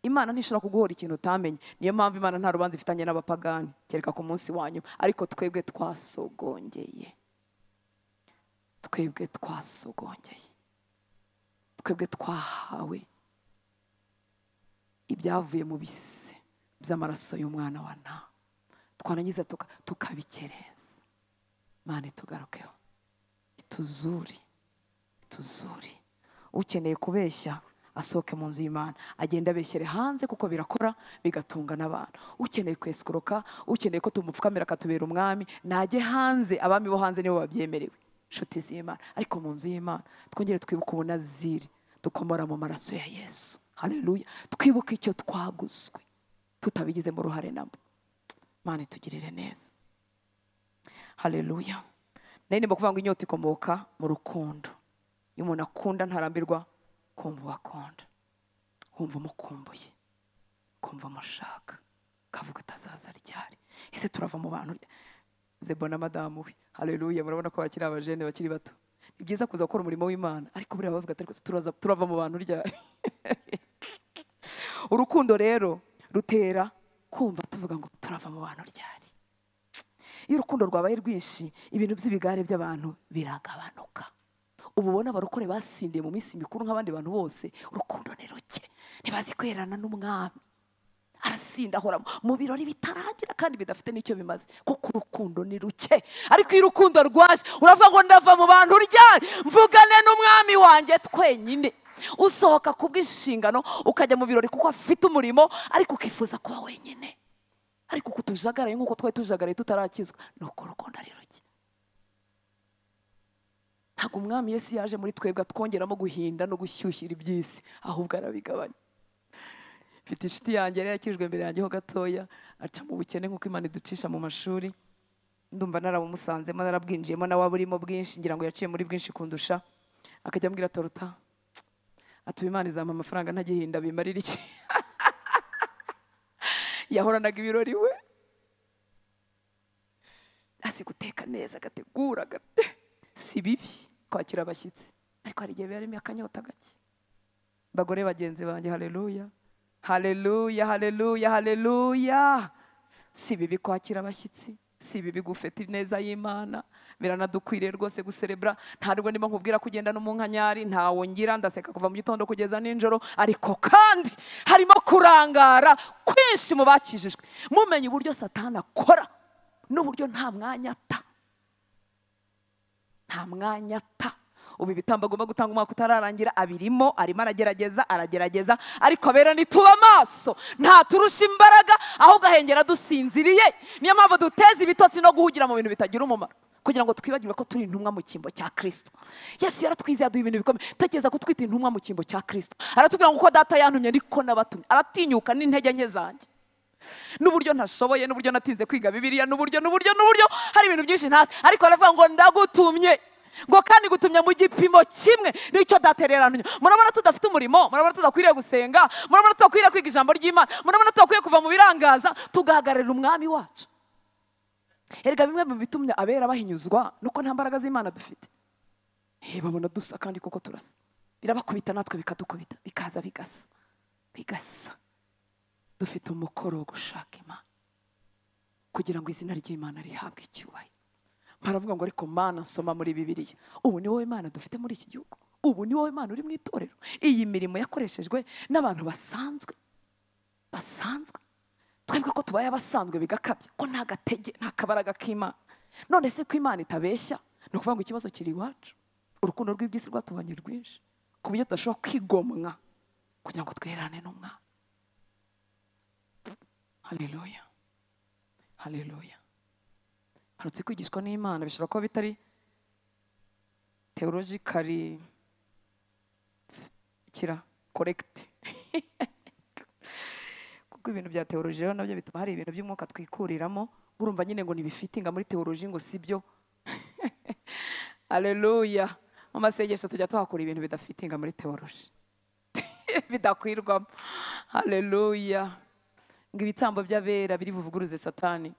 Imana ntishobora kuguhora ikintu utamenye. Niyo mpamvu Imana nta rubanza ifitanye n'abapagani kereka ku munsi wanyu. Ariko twebwe twasogongeye, twebwe twasogongeye, twebwe twahawe ibyavuye mu bise by'amaraso y'umwana wa nta, twarangiza tukabikereza. Imana itugarukeho, ituzuri, ituzuri. Ukeneye kubeshya asohoke mu nzu y'Imana, agenda abeshyere hanze kuko birakora bigatunga n'abantu. Ukeneye kwesikuroka, ukeneye ko tumupfukamira akatubera umwami, najye hanze. Abami bo hanze nibo babyemerewe, nshuti z'Imana. Ariko mu nzu y'Imana twongere twibuke ubunaziri dukomora mu maraso ya Yesu. Haleluya. Twibuke icyo twaguzwe tutabigizemo uruhare nabo. Imana itugirire neza. Haleluya. Nari ndimo kuvuga ngo inyota ikomoka mu rukundo. Iyo umuntu akunda ntarambirwa kumva uwakunda, wumva umukumbuye, kumva amushaka, kavuga atazaza ryari. Ese turava mu bantu? Zebo na madamu we, haleluya, murabona ko bakiri abajene bakiri bato. Ni byiza kuza gukora umurimo w'Imana, ariko buriya bavuga ati turava mu bantu ryari. Urukundo rero rutera kumva tuvuga ngo turava mu bantu ryari. Iyo urukundo rwabaye rwinshi, ibintu by'ibigare by'abantu biragabanuka. Ubu ubona abarokore basindiye mu minsi mikuru nk'abandi bantu bose, urukundo ni ruke, ntibazi kwerana n'umwami. Arasinda, ahora mu birori bitarangira kandi bidafite n'icyo bimaze, kuko urukundo ni ruke. Ariko iyo urukundo rwaje uravuga ngo ndava mu bantu ryari, mvugane n'umwami wanjye twenyine. Usohoka kubw'inshingano ukajya mu birori kuko afite umurimo, ariko ukifuza kuba wenyine. Ariko kutujagaraye nk'uko twari tujagaraye tutarakizwa, nuko urukundo ari ruke. Ntabwo umwami Yesu yaje muri twebwe atwongeramo guhinda no gushyushyira iby'isi, ahubwo arabigabanya. Mfite inshuti yanjye yari yakijwe mbere yanjye ho gatoya, aca mu bukene nk'uko Imana iducisha mu mashuri. Ndumva narabumusanzemo, narabwinjiyemo, nawe aburimo bwinshi, ngira ngo yaciye muri bwinshi kundusha. Akajya ambwira toruta, ati Imana izampa amafaranga ntagihinda bimarira iki? Yahoranaga ibirori we, azi guteka neza, agategura, si bibi kwakira abashyitsi, ariko hari igihe biba akanyota gake. Bagore bagenzi banjye, haleluya haleluya haleluya haleluya. Si bibi kwakira abashyitsi, si bibi gufeta ineza y'Imana, biranadukwiriye rwose guserebra. Ntabwo ndimo nkubwira kugenda n'umunkanyari, ntawo ngira, ndaseka kuva mu gitondo kugeza nijoro. Ariko kandi harimo kurangara kwinshi mu bakijijwe. Mumenye uburyo Satani akora n'uburyo nta mwanya ata, nta mwanya ata. Ubu ibitambo agomba gutanga umwaka utararangira abirimo, arimo aragerageza, aragerageza, ariko abera nituba amaso, nta turusha imbaraga, ahubwo ahengera dusinziriye. Niyo mpamvu duteza ibitotsi no guhugira mu bintu bitagira umumaro, kugira ngo twibagirwe ko turi intumwa mu cyimbo cya Kristo. Yesu yaratwizeye aduha ibintu bikomeye. Tekereza ko twita intumwa mu cyimbo cya Kristo. Aratubwira ngo uko data yantumye niko nabatumye. Aratinyuka n'intege nke zanjye, n'uburyo ntashoboye, n'uburyo natinze kwiga Bibiliya, n'uburyo n'uburyo n'uburyo hari ibintu byinshi ntazi, ariko aravuga ngo ndagutumye, ngo kandi gutumye mu gipimo kimwe nicyo data yarantumye. Murabona tudafite umurimo, murabona tudakwiriye gusenga, murabona tudakwiriye kwiga ijambo ry'Imana, murabona tudakwiriye kuva mu birangaza tugahagararira umwami wacu. Erega bimwe mu bitumye abera bahinyuzwa nuko nta mbaraga z'Imana dufite. Babona dusa kandi koko turasa, birabakubita natwe bikadukubita, bikaza bigasa bigasa. Dufite umukoro wo gushaka Imana kugira ngo izina ry'Imana rihabwe icyubahiro. Baravuga ngo ariko Mana nsoma muri Bibiliya, ubu ni wowe Mana dufite muri iki gihugu, ubu ni wowe Mana uri mu itorero. Iyi mirimo yakoreshejwe n'abantu basanzwe basanzwe, twebwe ko tubaye abasanzwe bigakabya, ko nta gatege nta kabaraga k'Imana. None se ko Imana itabeshya, ni ukuvuga ngo ikibazo kiri iwacu. Urukundo rw'iby'isi rwatubanye rwinshi ku buryo tudashobora kwigomwa kugira ngo twerane n'umwana. Haleluya haleluya. Harutse kwigishwa n'Imana bishobora kuba bitari theologically kira correct, kuko ibintu bya theology rero nabyo bituma hari ibintu by'umwuka twikuriramo, urumva nyine ngo nibifitinga muri theology ngo sibyo. Haleluya. Mu masengesho tujya tuhakura ibintu bidafitinga muri theology bidakwirwamo. Haleluya. Ngo ibitambo by'abera biri buvuguruze Satani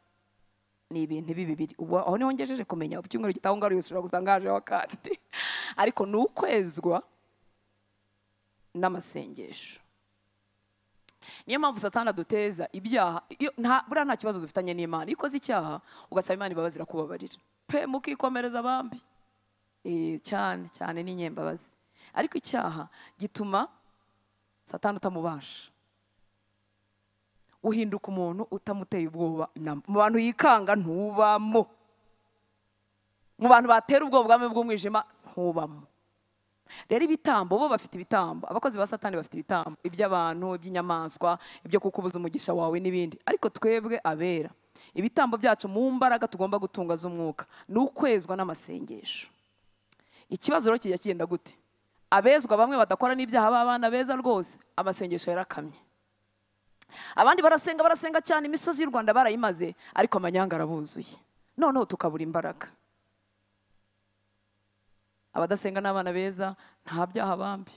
ni ibintu bibiri. Ubu aho niho ngejeje kumenya, icyumweru gitaho ngaruye ushobora gusanga hajeho kandi, ariko ni ukwezwa n'amasengesho. Niyo mpamvu Satani aduteza ibyaha. Buriya nta kibazo dufitanye n'Imana. Iyo ukoze icyaha ugasaba Imana imbabazi irakubabarira pe, mukikomereza bambi cyane cyane n'inyembabazi. Ariko icyaha gituma Satani utamubasha, uhinduka umuntu utamuteye ubwoba. Mu bantu yikanga ntubamo, mu bantu batera ubwoba bwami bw'umwijima ntubamo. Rero ibitambo, bo bafite ibitambo, abakozi ba Satani bafite ibitambo, iby'abantu, iby'inyamaswa, ibyo kukubuza umugisha wawe n'ibindi. Ariko twebwe abera, ibitambo byacu mu mbaraga tugomba gutunga z'umwuka ni ukwezwa n'amasengesho. Ikibazo rero kijya kigenda gute? Abezwa bamwe badakora n'ibyaha b'abana beza rwose, amasengesho yarakamye. Abandi barasenga barasenga cyane, imisozi y'u Rwanda barayimaze, ariko amanyanga arabuzuye. Noneho tukabura imbaraga. Abadasenga n'abana beza nta byaha bambi,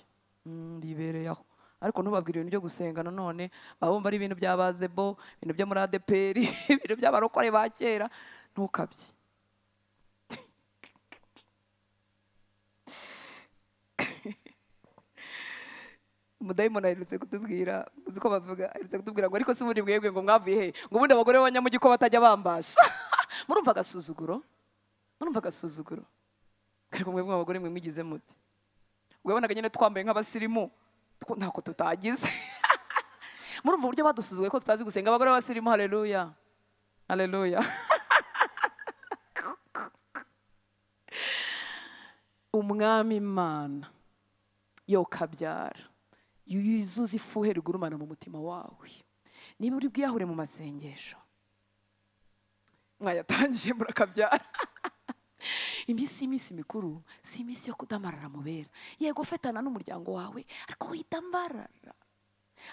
bibereye aho. Ariko ntubabwire ibintu byo gusenga nanone, babumva ari ibintu bya bazebo, ibintu byo muri ADPR, ibintu by'abarokore ba kera, ntukabye. Umudayimoni aherutse kutubwira, uzi ko bavuga, aherutse kutubwira ngo ariko se ubundi mwebwe ngo mwavuye he, ngo ubundi abagore b'abanyamujyi ko batajya bambasha. Murumva agasuzuguro, murumva agasuzuguro. Ariko mwebwe abagore mwe mwigize muti, ubwo yabonaga nyine twambaye nk'abasirimu, ntako tutagize. Murumva uburyo badusuzuguye ko tutazi gusenga. Abagore b'abasirimu, haleluya haleluya. Umwami Imana yo kabyara yuzuza ifuhe rigurumana mu mutima wawe. Niba uri bwiyahure mu masengesho mwayatangiye murakabyara. Iminsi mikuru si iminsi yo kudamarara mubera. Yego fetana n'umuryango wawe, ariko widamarara.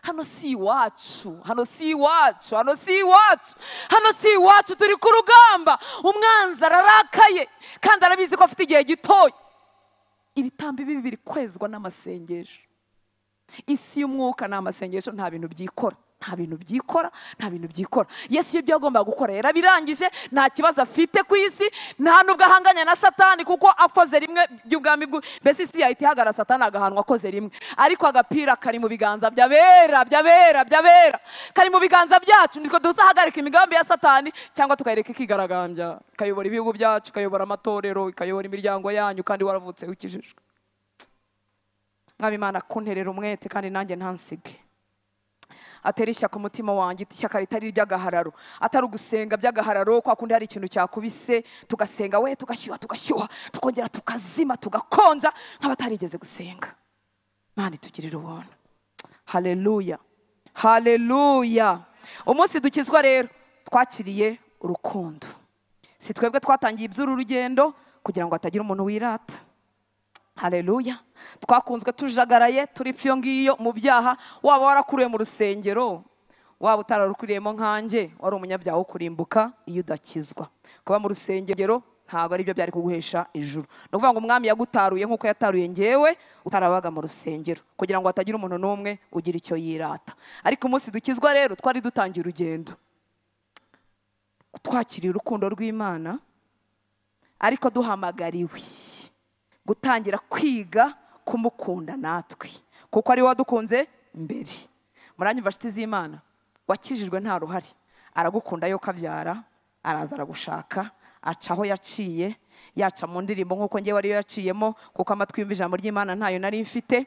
Hano si iwacu, hano si iwacu, hano si iwacu, hano si iwacu. Turi ku rugamba, umwanzi ararakaye kandi arabizi ko afite igihe gitoya. Ibitambo bibi biri kwezwa n'amasengesho. Isi y'umwuka ni amasengesho, nta bintu byikora, nta bintu byikora, nta bintu byikora. Yesu ibyo yagombaga gukora yarabirangije, nta kibazo afite ku isi, nta nubwo ahanganya na Satani kuko akoze rimwe by'ubwami bwe. Mbese isi yahita ihagara Satani agahanwa akoze rimwe, ariko agapira kari mu biganza by'abera, by'abera, by'abera, kari mu biganza byacu. Nitwe duzahagarika imigambi ya Satani cyangwa tukayireka ikigaragambya, ikayobora ibihugu byacu, ikayobora amatorero, ikayobora imiryango yanyu, kandi waravutse ukijijwe. Mwami Imana kunterera umwete kandi nanjye ntansige. Atera ishyaka umutima wanjye, ishyaka ritari iry'agahararo, atari ugusenga by'agahararo kwa kundi hari ikintu cyakubise tugasenga we tugashyuha tugashyuha tukongera tukazima tugakonja nk'abatarigeze gusenga. Imana itugirire ubuntu. Haleluya haleluya. Umunsi dukizwa rero twakiriye urukundo. Si twebwe twatangiye iby'uru rugendo kugira ngo hatagira umuntu wirata. Haleluya. Twakunzwe tujagaraye turi pfyo ngiyo mu byaha. Waba warakuriye mu rusengero, waba utararukuriyemo nkanjye, wari umunyabyaha wo kurimbuka iyo udakizwa. Kuba mu rusengero ntabwo ari byo byari kuguhesha ijuru. Ni ukuvuga ngo umwami yagutaruye nkuko yataruye ngewe utarabaga mu rusengero, kugira ngo hatagira umuntu n'umwe ugira icyo yirata. Ariko umunsi dukizwa rero twari dutangiye urugendo, twakiriye urukundo rw'Imana, ariko duhamagariwe gutangira kwiga kumukunda natwe, kuko ari wadukunze mbere. Muranyumva nshuti z'Imana, wakijijwe nta ruhari, aragukunda yo kabyara, araza aragushaka, aca aho yaciye, yaca mu ndirimbo nkuko ngewe ariyo yaciyemo, kuko amatwi yumva ijambo ry'Imana ntayo nari mfite.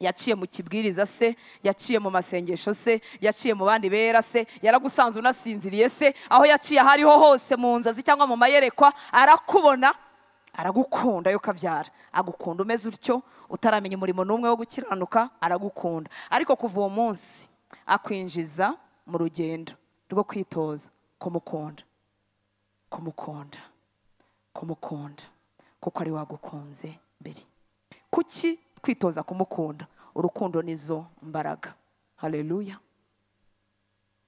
Yaciye mu kibwiriza se, yaciye mu masengesho se, yaciye mu bandi bera se, yaragusanze unasinziriye se, aho yaciye ahariho hose mu nzozi cyangwa mu mayerekwa arakubona, aragukunda yo kabyara. Agukunda umeze utyo, utaramenya umurimo n'umwe wo gukiranuka, aragukunda. Ariko kuva uwo munsi akwinjiza mu rugendo rwo kwitoza kumukunda, kumukunda, kumukunda, kuko ari wagukunze mbere. Kuki kwitoza kumukunda? Urukundo nizo mbaraga. Haleluya.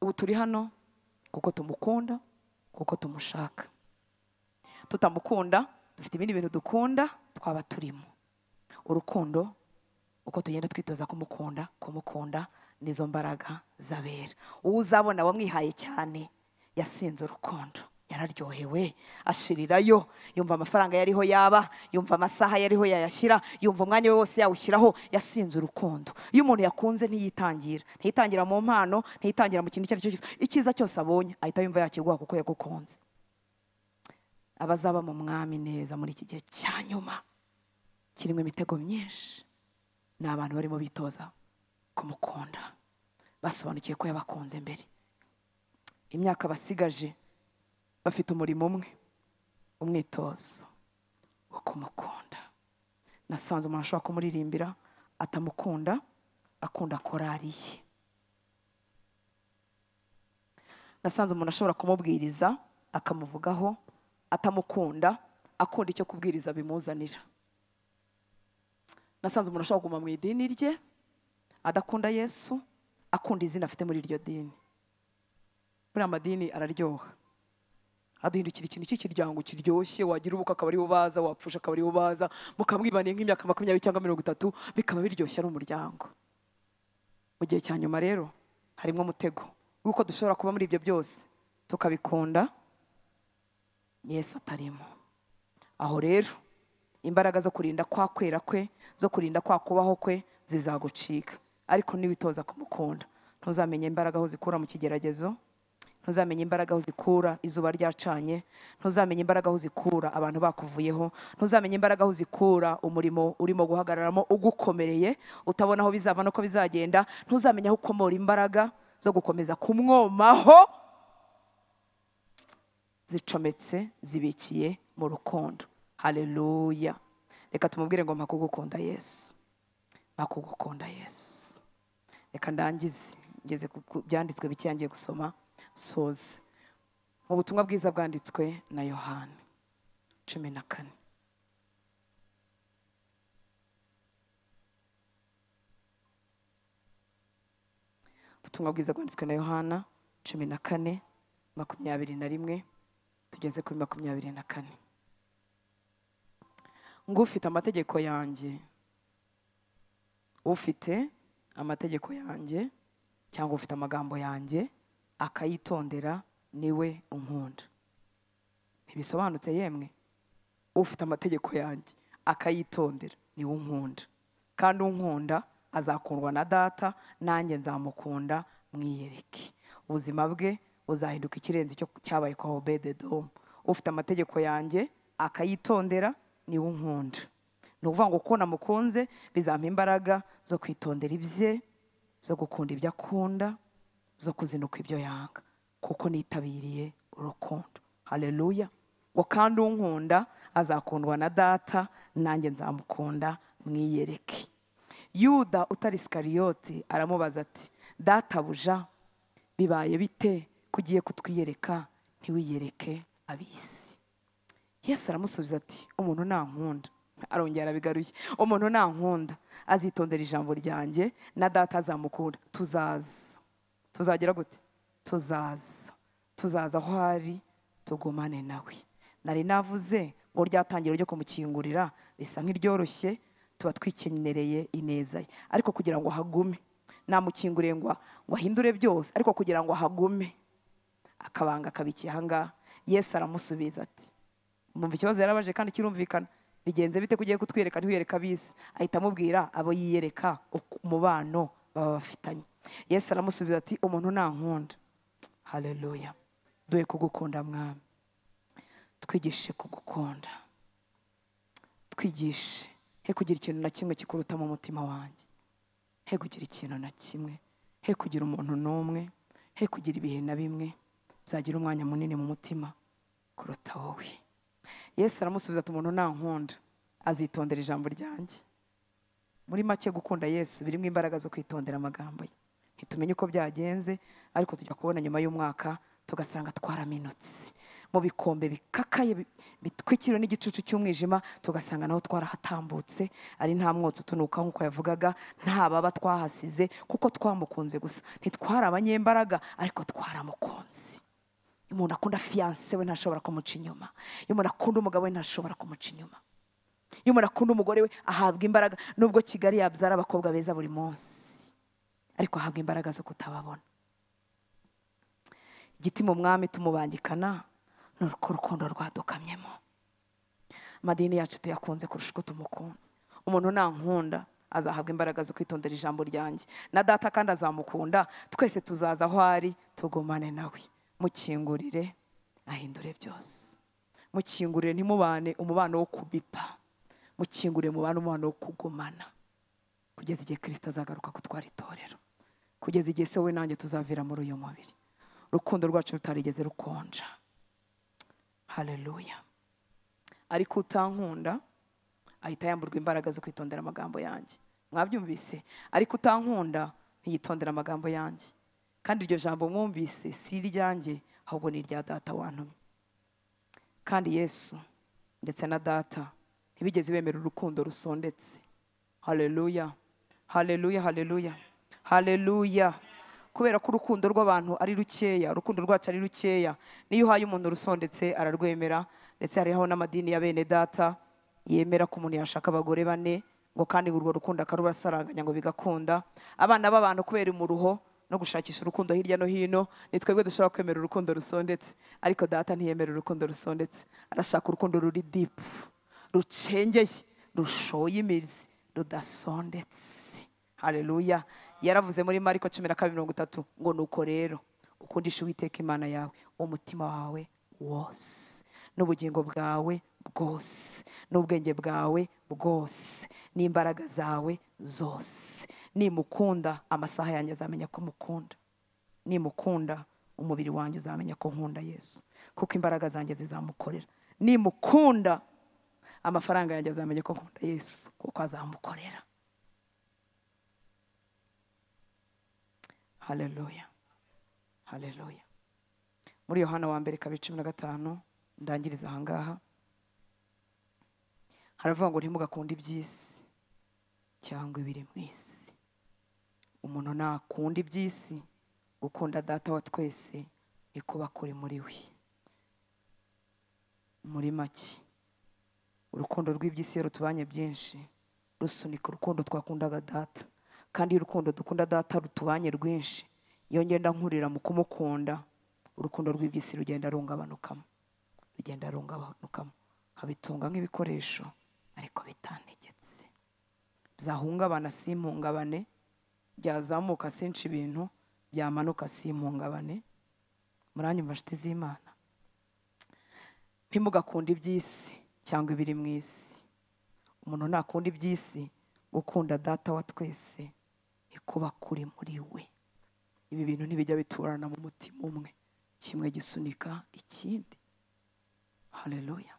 Ubu turi hano kuko tumukunda, kuko tumushaka. Tutamukunda dufite ibindi bintu dukunda twaba turimo. Urukundo uko tugenda twitoza kumukunda, kumukunda nizo mbaraga zabera. Uzabona wamwihaye cyane yasinze urukundo, yararyohewe, ashirirayo, yumva amafaranga yariho yaba, yumva amasaha yariho yayashyira, yumva umwanya we wose yawushyiraho, yasinze urukundo. Iyo umuntu yakunze ntiyitangira, ntiyitangira mu mpano, ntiyitangira mu kintu icyo ari cyo cyose. Icyiza cyose abonye ahita yumva yakiguha kuko yagukunze. Abazaba mu mwami neza muri iki gihe cya nyuma kirimo imitego myinshi ni abantu barimo bitoza kumukunda, basobanukiye ko yabakunze mbere. Imyaka basigaje bafite umurimo umwe, umwitozo wo kumukunda. Nasanze umuntu ashobora kumuririmbira atamukunda, akunda korari ye. Nasanze umuntu ashobora kumubwiriza akamuvugaho atamukunda, akunda icyo kubwiriza bimuzanira. Nasanze umuntu ashobora kuguma mu idini rye adakunda Yesu, akunda izina afite muri iryo dini. Buriya amadini araryoha, aduhindukira ikintu cy'ikiryango kiryoshye, wagira ubukwe akaba aribo baza, wapfusha akaba aribo baza, mukamwibaniye nk'imyaka 20 cyangwa 30, bikaba biryoshye ari umuryango. Mu gihe cya nyuma rero harimo umutego w'uko dushobora kuba muri ibyo byose tukabikunda Yesu atarimo. Aho rero imbaraga zo kurinda kwa kwera kwe, zo kurinda kwa kubaho kwe zizagucika. Ariko niwitoza kumukunda, ntuzamenye imbaraga aho zikura mu kigeragezo, Ntuzamenya imbaraga aho zikura izuba ryacanye, ntuzamenya imbaraga aho zikura abantu bakuvuyeho, ntuzamenya imbaraga aho zikura umurimo urimo guhagararamo ugukomereye utabona aho bizava no ko bizagenda, ntuzamenya aho ukomora imbaraga zo gukomeza kumwomaho zicometse zibikiye mu rukundo. Haleluya. Reka tumubwire ngo mpa kugukunda Yesu, mpa kugukunda Yesu. Reka ndangize ngeze ku byanditswe bike ngiye gusoma soze. Mu butumwa bwiza bwanditswe na Yohana 14. Ubutumwa bwiza bwanditswe na Yohana 14 21 tugeze kuri 24. Ngo ufite amategeko yanjye, ufite amategeko yanjye cyangwa ufite amagambo yanjye akayitondera niwe unkunda. Ntibisobanutse yemwe? Ufite amategeko yanjye akayitondera niwe unkunda, kandi unkunda azakundwa na data, nanjye nzamukunda mwiyereke. Ubuzima bwe buzahinduka ikirenze icyo cyabaye kwa Obededomu. Ufite amategeko yanjye akayitondera niwe unkunda. Ni ukuvuga ngo uko namukunze bizampa imbaraga zo kwitondera ibye, zo gukunda ibyo akunda, zo kuzinuka ibyo yanga, kuko nitabiriye urukundo. Haleluya. Ngo kandi unkunda azakundwa na data, nanjye nzamukunda mwiyereke. Yuda utari Iskariyoti aramubaza ati databuja, bibaye bite kugiye kutwiyereka ntiwiyereke abisi? Yesu aramusubiza ati umuntu nankunda, arongera arabigaruye, umuntu nankunda azitondera ijambo ryanjye na data azamukunda. Tuzaza, tuzagira gute? Tuzaza, tuzaza aho ari tugumane nawe. Nari navuze ngo ryatangiro ryo kumukingurira risa nk'iryoroshye, tuba twikenereye ineza ye, ariko kugira ngo hagume, namukinguriye ngo ahindure byose, ariko kugira ngo hagume akabanga kabikiye ahangaha. Yesu aramusubiza ati, mumva ikibazo yarabaje kandi kirumvikana, bigenze bite kugiye kutwereka ntiwiyereka abisi? Ahita amubwira abo yiyereka umubano baba bafitanye. Yesu aramusubiza ati umuntu nankunda. Haleluya. Duhe kugukunda mwami, twigishe kugukunda, twigishe he kugira ikintu na kimwe kikuruta mu mutima wanjye, he kugira ikintu na kimwe, he kugira umuntu n'umwe, he kugira ibihe na bimwe byagira umwanya munini mu mutima kuruta wowe. Yesu aramusubiza ati umuntu nankunda azitondera ijambo ryanjye. Muri make gukunda Yesu birimo imbaraga zo kwitondera amagambo ye. Ntitumenye uko byagenze, ariko tujya kubona nyuma y'umwaka tugasanga twaraminutse mu bikombe bikakaye bitwikiriwe n'igicucu cy'umwijima, tugasanga naho twarahatambutse ari nta mwotsi utunuka nk'uko yavugaga, nta baba twahasize kuko twamukunze gusa. Ntitwari abanyembaraga ariko twaramukunze. Iyo umuntu akunda fiancé we ntashobora kumuca inyuma, iyo umuntu akunda umugabo we ntashobora kumuca inyuma, iyo umuntu akunda umugore we ahabwa imbaraga. Nubwo Kigali yabyara abakobwa beza buri munsi, ariko ahabwa imbaraga zo kutababona. Igiti mu mwami tumubangikana ni urukundo rwadukamyemo. Amadini yacu tuyakunze kurusha uko tumukunze. Umuntu nankunda azahabwa imbaraga zo kwitondera ijambo ryanjye, na data kandi azamukunda, twese tuzaza aho ari tugumane nawe. Mukingurire ahindure byose, mukingurire ntimubane umubano wo kubipa, mukingurire mubane umubano wo kugumana kugeza igihe Kristo azagaruka kutwara itorero, kugeza igihe se we nanjye tuzavira muri uyu mubiri, urukundo rwacu rutarigeze rukonja. Haleluya. Ariko utankunda ahita yamburwa imbaraga zo kwitondera amagambo yanjye. Mwabyumvise? Ariko utankunda ntiyitondera amagambo yanjye, kandi iryo jambo mwumvise si iryanjye ahubwo ni irya data wantumye. Kandi Yesu ndetse na data ntibigeze bemera urukundo rusondetse. Haleluya, haleluya, haleluya, haleluya. Kubera ko urukundo rw'abantu ari rukeya, urukundo rwacu ari rukeya, niyo uhaye umuntu rusondetse ararwemera. Ndetse hariho n'amadini ya bene data yemera ko umuntu yashaka abagore bane, ngo kandi urwo rukundo akarubasaranganya ngo bigakunda. Abana b'abantu kubera umuruho no gushakisha urukundo hirya no hino, ni twebwe dushobora kwemera urukundo rusondetse, ariko data ntiyemera urukundo rusondetse. Arashaka urukundo ruri deep, rucengeye, rushoye imizi, rudasondetse. Haleluya. Yaravuze muri Mariko 12:30 ngo nuko rero Ukundisha Uwiteka Imana yawe umutima wawe wose, n'ubugingo bwawe bwose, n'ubwenge bwawe bwose, n'imbaraga zawe zose. Nimukunda amasaha yanjye azamenya ko mukunda, nimukunda umubiri wanjye uzamenya ko nkunda Yesu, kuko imbaraga zanjye zizamukorera. Nimukunda amafaranga yanjye azamenya ko nkunda Yesu, kuko azamukorera. Haleluya, haleluya. Muri Yohana wa mbere 2:15 ndangiriza ahangaha, haravuga ngo ntimugakunde iby'isi cyangwa ibiri mu isi. Umuntu nakunda iby'isi, gukunda Data wa twese nikuba kuri muri we. Muri make, urukundo rw'iby'isi iyo rutubanye byinshi rusunika urukundo twakundaga Data, kandi urukundo dukunda Data rutubanye rwinshi, iyo ngenda nkurira mu kumukunda, urukundo rw'iby'isi rugenda rungabanukamo, rugenda rungabanukamo, nkabitunga nk'ibikoresho ariko bitantegetse. Byahungabana simpungabane, byazamuka sinca ibintu, byamanuka simpungabane. Muranyumva nshuti z'Imana? Ntimugakunde iby'isi cyangwa ibiri mu isi. Umuntu nakunda iby'isi, gukunda Data wa twese nikuba kuri muri we. Ibi bintu ntibijya biturana mu mutima umwe, kimwe gisunika ikindi. Haleluya.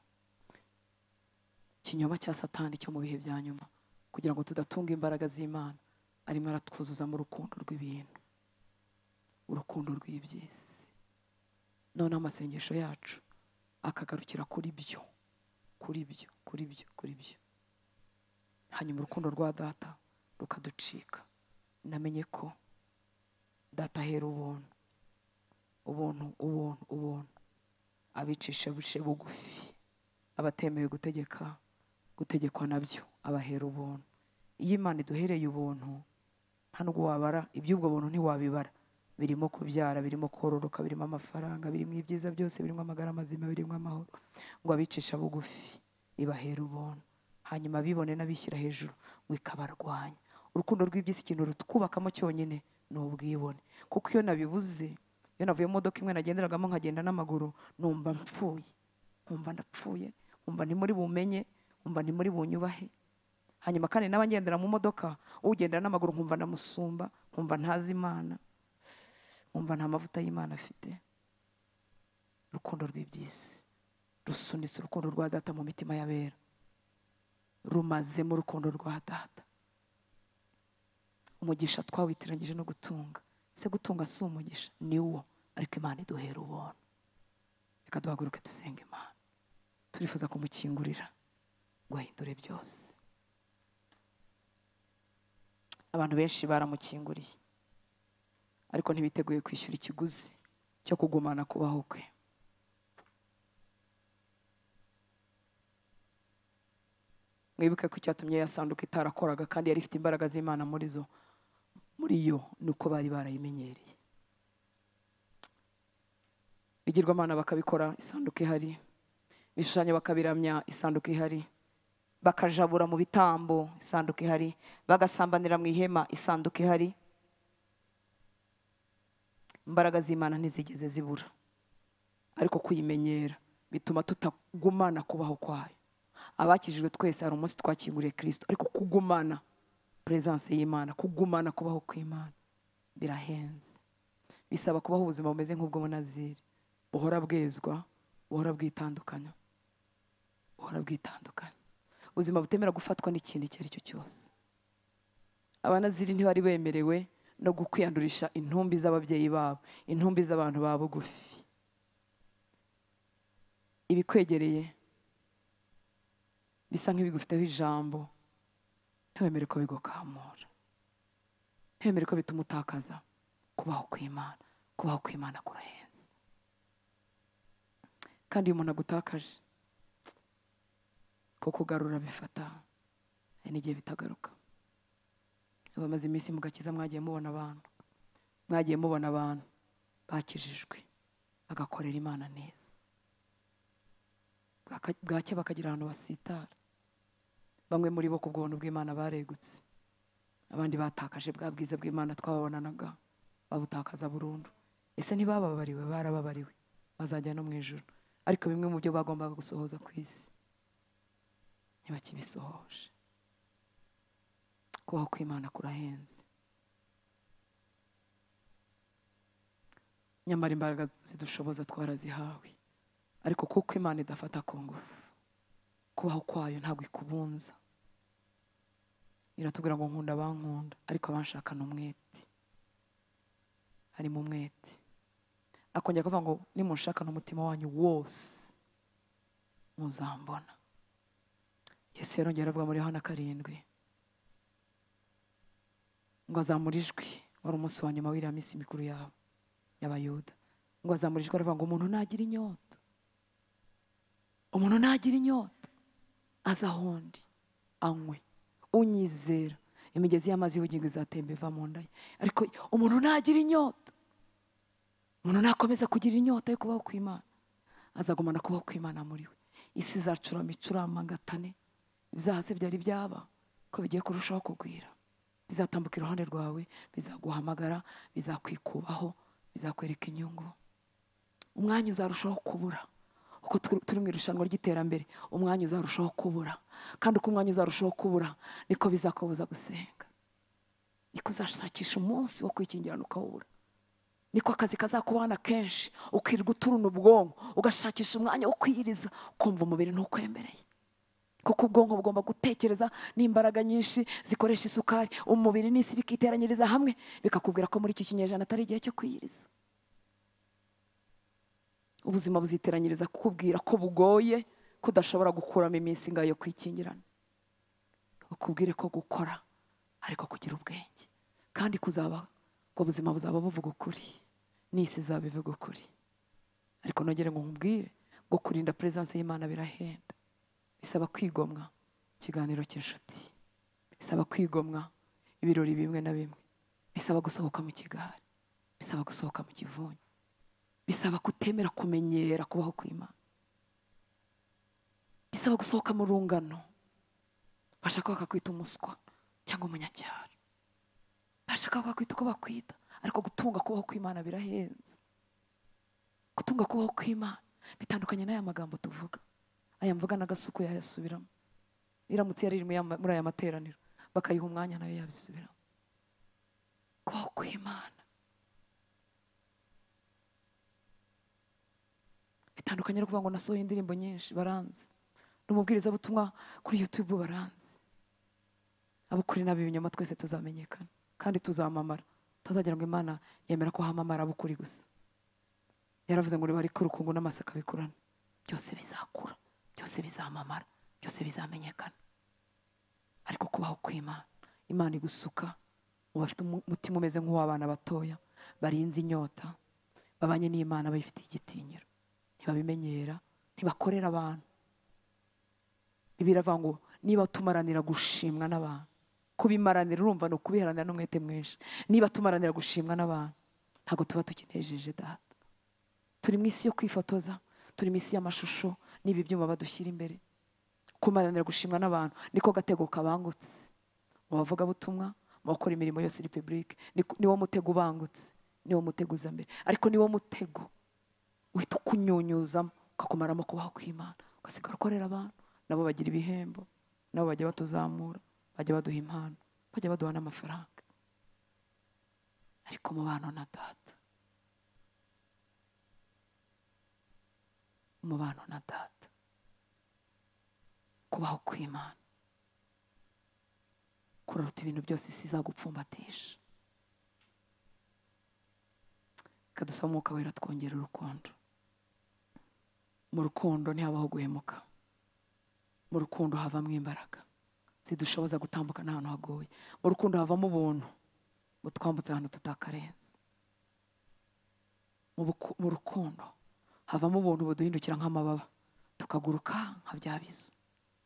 Ikinyoma cya Satani cyo mu bihe bya nyuma, kugira ngo tudatunga imbaraga z'Imana, arimo aratwuzuza mu rukundo rw'ibintu, urukundo rw'iby'isi. None amasengesho yacu akagarukira kuri byo, kuri byo, kuri byo, kuri byo. Hanyuma urukundo rwa Data rukaducika. Namenye ko Data ahera ubuntu, ubuntu, ubuntu, ubuntu, abicisha bugufi, abatemewe gutegeka, gutegekwa nabyo, abahera ubuntu. Iyo Imana iduhereye ubuntu, nta nubwo wabara iby'ubwo buntu, ntiwabibara. Birimo kubyara, birimo kororoka, birimo amafaranga, birimo ibyiza byose, birimo amagara mazima, birimo amahoro. Ngo abicisha bugufi ibahera ubuntu, hanyuma bibone n'abishyira hejuru ngo ikabarwanya. Urukundo rw'iby'isi ikintu rutwubakamo cyonyine ni ubwibone, kuko iyo nabibuze, iyo navuye mu modoka imwe nagenderagamo nkagenda n'amaguru, numva mpfuye, nkumva ndapfuye, nkumva ntimuri bumenye, nkumva ntimuri bunyubahe. Hanyuma kandi n'abagendera mu modoka, ugendera n'amaguru nkumva ndamusumba, nkumva ntazi Imana, nkumva nta mavuta y'Imana afite. Urukundo rw'iby'isi rusunitse urukundo rwa Data mu mitima y'abera, rumazemo urukundo rwa Data. Umugisha twawitiranyije no gutunga. Se gutunga si umugisha, ni wo, ariko Imana iduhera ubuntu. Reka duhaguruke dusenge Imana. Turifuza kumukingurira ngo ahindure byose. Abantu benshi baramukinguriye, ariko ntibiteguye kwishyura ikiguzi cyo kugumana kubaho kwe. Mwibuke ko icyatumye ya sanduku itarakoraga kandi yari ifite imbaraga z'Imana muri zo, muri yo, nuko bari barayimenyereye. Bigirwamana bakabikora, isanduku ihari, ibishushanyo bakabiramya, isanduku ihari, bakajabura mu bitambo, isanduku ihari, bagasambanira mu ihema, isanduku ihari. Imbaraga z'Imana ntizigeze zibura, ariko kuyimenyera bituma tutagumana kubaho kwayo. Abakijijwe twese hari umunsi twakinguriye Kristo, ariko kugumana presence y'Imana, kugumana kubaho kw'Imana birahenze. Bisaba kubaho ubuzima bumeze nk'ubw'umunaziri, buhora bwezwa, buhora bwitandukanya, buhora bwitandukanya, ubuzima butemera gufatwa n'ikintu icyo ari cyo cyose. Abanaziri ntibari bemerewe no gukwiyandurisha intumbi z'ababyeyi babo, intumbi z'abantu ba bugufi. Ibikwegereye bisa nk'ibigufiteho ijambo, ntiwemere ko bigukamura, ntiwemere ko bituma utakaza kubaho kw'Imana. Kubaho kw'Imana kurahenze, kandi iyo umuntu agutakaje ko kugarura bifata hari n'igihe bitagaruka. Abamaze iminsi mu gakiza mwagiye mubona abantu, mwagiye mubona abantu bakijijwe bagakorera Imana neza, bwacya bakagira ahantu basitara. Bamwe muri bo ku bw'ubuntu bw'Imana baregutse, abandi batakaje bwa bwiza bw'Imana twababonanaga babutakaza burundu. Ese ntibababariwe? Barababariwe, bazajya no mu ijuru. Ariko bimwe mu byo bagombaga gusohoza ku isi ntibakibisohoje. Kubaho kw'Imana kurahenze, nyamara imbaraga zidushoboza twarazihawe. Ariko kuko Imana idafata ku ngufu, kubaho kwayo ntabwo ikubunza. Iratubwira ngo nkunda abankunda, ariko abanshakana umwete. Harimo umwete. Akongera kuvuga ngo nimunshakana umutima wanyu wose muzambona. Yesu yarongera avuga muri Yohana 7 ngo azamura ijwi, wari umunsi wa nyuma w'iriya minsi mikuru yabo y'Abayuda, ngo azamura ijwi aravuga ngo umuntu nagira inyota, umuntu nagira inyota aza aho ndi anywe, unyizera imigezi y'amazi y'ubugingo izatemba iva mu nda ye. Ariko umuntu nagira inyota, umuntu nakomeza kugira inyota yo kubaho kw'Imana, azagumana kubaho kw'Imana muri we. Isi izacurama icuramangane, ibyaha se byari byaba ko bigiye kurushaho kugwira, bizatambuka iruhande rwawe, bizaguhamagara, bizakwikubaho, bizakwereka inyungu. Umwanya uzarushaho kubura uko turi mu irushanwa ry'iterambere, umwanya uzarushaho kubura. Kandi uko umwanya uzarushaho kubura niko bizakubuza gusenga, niko uzashakisha umunsi wo kwikingirana ukawubura, niko akazi kazakubana kenshi, ukirirwa uturuna ubwonko, ugashakisha umwanya wo kwiyiriza, ukumva umubiri ntukwemereye. Kuko ubwonko bugomba gutekereza n'imbaraga nyinshi zikoresha isukari, umubiri n'isi bikiteranyiriza hamwe, bikakubwira ko muri iki kinyejana atari igihe cyo kwiyiriza. Ubuzima buziteranyiriza kukubwira ko bugoye, ko udashobora gukuramo iminsi ngayo yo kwikingirana. Ukubwire ko gukora ariko kugira ubwenge, kandi kuzaba ko ubuzima buzaba buvuga ukuri, n'isi izaba ivuga ukuri. Ariko nongere ngo nkubwire ngo kurinda presence y'Imana birahenda. Bisaba kwigomwa ikiganiro cy'inshuti, bisaba kwigomwa ibirori bimwe na bimwe, bisaba gusohoka mu kigare, bisaba gusohoka mu kivunye, bisaba kutemera kumenyera kubaho kw'Imana, bisaba gusohoka mu rungano. Bashaka bakakwita umuswa cyangwa umunyacyaro, bashaka bakakwita uko bakwita, ariko gutunga kubaho kw'Imana birahenze. Gutunga kubaho kw'Imana bitandukanye n'aya magambo tuvuga. Aya mvuga n'agasuku yayasubiramo. Iramutse yari muri aya materaniro bakayiha umwanya nayo yabisubiramo. Kubaho kw'Imana bitandukanye no kuvuga ngo nasohoye indirimbo nyinshi baranzi, n'umubwirizabutumwa kuri YouTube baranzi. Abukuri n'abibinyoma twese tuzamenyekana kandi tuzamamara. Tazagira ngo Imana yemera ko hamamara abukuri gusa. Yaravuze ngo bari kurukungu n'amasaka bikurana, byose bizakura, byose bizamamara, byose bizamenyekana. Ariko kubaho kw'Imana, Imana igusuka mu bafite umutima umeze nk'uw'abana batoya, barinze inyota, babanye n'Imana bayifitiye igitinyiro, ntibabimenyera, ntibakorera abantu. Biravuga ngo niba tumaranira gushimwa n'abantu, kubimaranira urumva ni ukubiharanira n'umwete mwinshi. Niba tumaranira gushimwa n'abantu, ntabwo tuba tukinejeje Data. Turi mu isi yo kwifotoza, turi mu isi y'amashusho n'ibi byuma badushyira imbere. Kumaranira gushimwa n'abantu niko gatego kabangutse mu bavugabutumwa, mu bakora imirimo yose iri public, niwo mutego ubangutse, niwo mutego uza mbere. Ariko niwo mutego uhita ukunyunyuzamo, ukakumaramo kubaho kw'Imana, ugasigara ukorera abantu. Nabo bagira ibihembo, nabo bajya batuzamura, bajya baduha impano, bajya baduha n'amafaranga. Ariko umubano na Data, umubano na Data, kubaho kw'Imana kuraruta ibintu byose isi izagupfumbatisha. Kadusaba Umwuka Wera twongera urukundo. Mu rukundo ntihabaho guhemuka, mu rukundo havamo imbaraga zidushoboza gutambuka n'ahantu hagoye, mu rukundo havamo ubuntu butwambutsa ahantu tutakarenze, mu rukundo havamo ubuntu buduhindukira nk'amababa, tukaguruka nka bya bizu,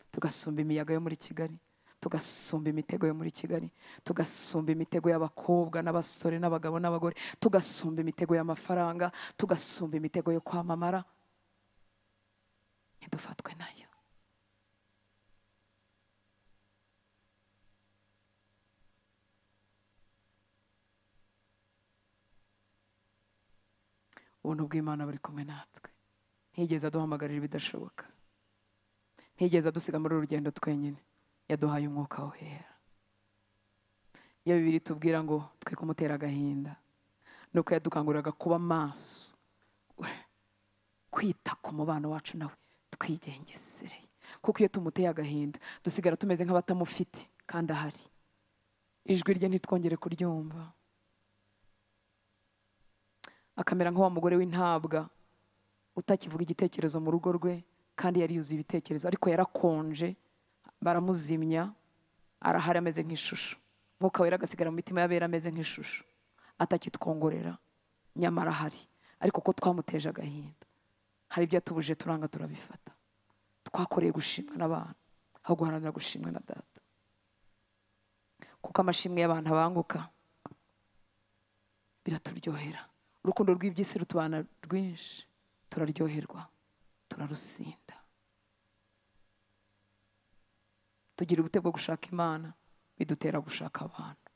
tugasumba imiyaga yo muri Kigali, tugasumba imitego yo muri Kigali, tugasumba imitego y'abakobwa n'abasore n'abagabo n'abagore, tugasumba imitego y'amafaranga, tugasumba imitego yo kwamamara. Ntidufatwe nayo. Ubuntu bw'Imana buri kumwe natwe. Ntiyigeze aduhamagarira ibidashoboka, ntiyigeze adusiga muri uru rugendo twenyine, yaduhaye umwuka wera. Iyo Bibiliya itubwira ngo twe kumutera agahinda, nuko yadukanguriraga kuba maso, kwita ku mubano wacu nawe twigengesereye, kuko iyo tumuteye agahinda dusigara tumeze nk'abatamufite kandi ahari. Ijwi rye ntitwongere kuryumva, akamera nk'uwa mugore w'intabwa utakivuga igitekerezo mu rugo rwe, kandi yari yuzuye ibitekerezo, ariko yarakonje, baramuzimya, arahari ameze nk'ishusho. Mwuka wera agasigara mu mitima y'abera ameze nk'ishusho, atakitwongorera, nyamara ahari. Ariko ko twamuteje agahinda, hari ibyo yatubuje turanga turabifata. Twakoreye gushimwa n'abantu aho guharanira gushimwa na Data, kuko amashimwe y'abantu abanguka biraturyohera. Urukundo rw'iby'isi rutubana rwinshi, turaryoherwa, turarusinda. Tugira ubute bwo gushaka Imana, bidutera gushaka abantu.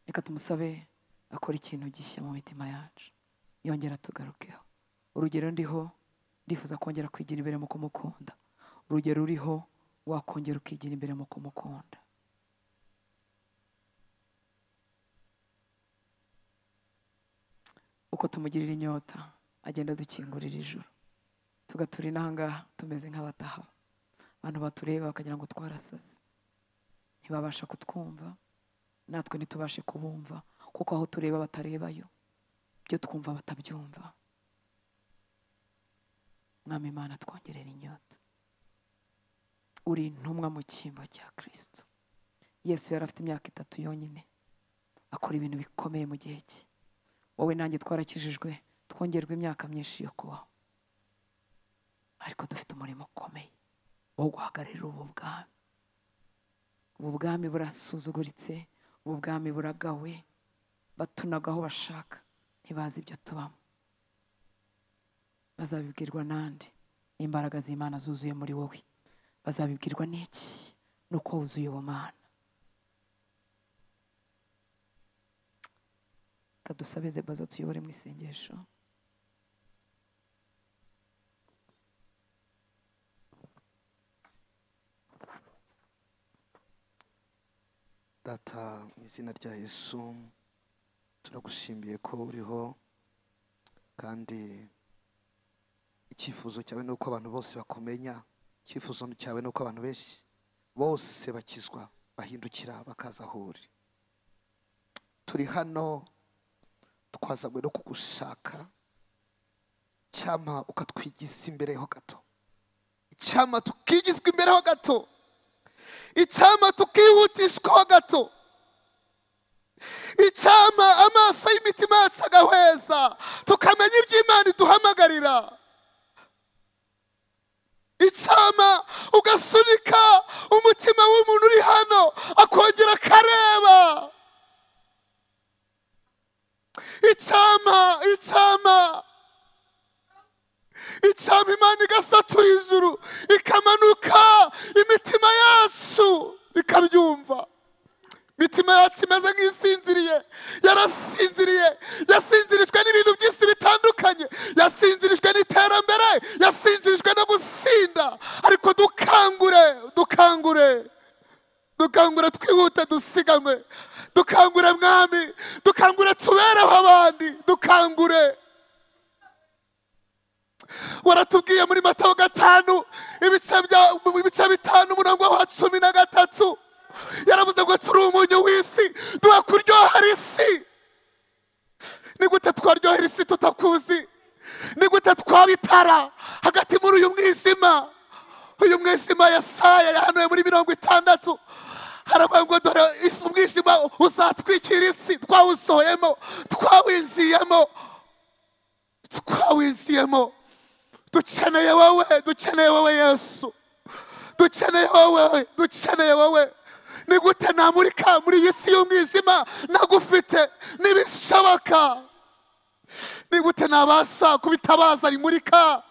Reka tumusabe akora ikintu gishya mu mitima yacu, yongera tugarukeho. Urugero ndiho, ndifuza kongera kwigira imbere mu kumukunda. Urugero uriho, wakongera ukigira imbere mu kumukunda. Uko tumugirira inyota, agenda adukingurira ijuru, tugatura inahangaha tumeze nk'abataha. Abantu batureba bakagira ngo twarasaze, ntibabasha kutwumva, natwe ntitubashe kubumva, kuko aho tureba batarebayo, ibyo twumva batabyumva. Mwami Imana, twongerera inyota. Uri intumwa mu cyimbo cya Kristo. Yesu yari afite imyaka 3 yonyine, akora ibintu bikomeye mu gihe cye. Wowe nanjye twarakijijwe, twongerwa imyaka myinshi yo kubaho, ariko dufite umurimo ukomeye wo guhagararira ubu bwami. Ubu bwami burasuzuguritse, ubu bwami buragawe, batunaga aho bashaka, ntibazi ibyo tubamo. Bazabibwirwa nande? N'imbaraga z'Imana zuzuye muri wowe. Bazabibwirwa n'iki? Nuko wuzuye ubumana. Kadusabeze baza tuyobore mu isengesho. Data, mu izina rya Yesu, turagushimiye ko uriho, kandi icyifuzo cyawe ni uko abantu bose bakumenya. Icyifuzo cyawe ni uko abantu benshi bose bakizwa, bahindukira bakaza aho uri. Turi hano twazanywe no kugushaka, cyama ukatwigiza imbere ho gato, icyama tukigizwa imbere ho gato, icyama tukihutishwa gato, icyama amaso y'imitima yacu agahweza, tukamenya ibyo Imana iduhamagarira. Icyama ugasunika umutima w'umuntu uri hano akongera akareba. Icyama, icyama, icyama Imana igasatura ijuru, ikamanuka, imitima yacu ikabyumva. Imitima yacu imeze nk'isinziriye, yarasinziriye, yasinzirijwe n'ibintu byinshi bitandukanye, yasinzirijwe n'iterambere, yasinzirijwe no gusinda. Ariko dukangure, dukangure, dukangure, twihute, dusiganwe. Dukangure Mwami, dukangure tubereho abandi, dukangure. Waratubwiye muri Matayo 5 ibice 5 umurongo wa 13, yaravuze ngo turi umunyu w'isi, duha kuryohera isi. Ni gute twaryohera isi tutakuzi? Ni gute twabitara hagati muri uyu mwijima? Uyu mwijima Yesaya yahanuye muri 60, haravuga ngo dore umwijima uzatwikira isi. Twawusohoyemo, twawinjiyemo, twawinjiyemo. Dukeneye wowe, dukeneye wowe Yesu, dukeneye wowe, dukeneye wowe. Ni gute namurika muri iyi si y'umwijima nagufite? Ntibishoboka. Ni gute nabasha kubitabaza rimurika?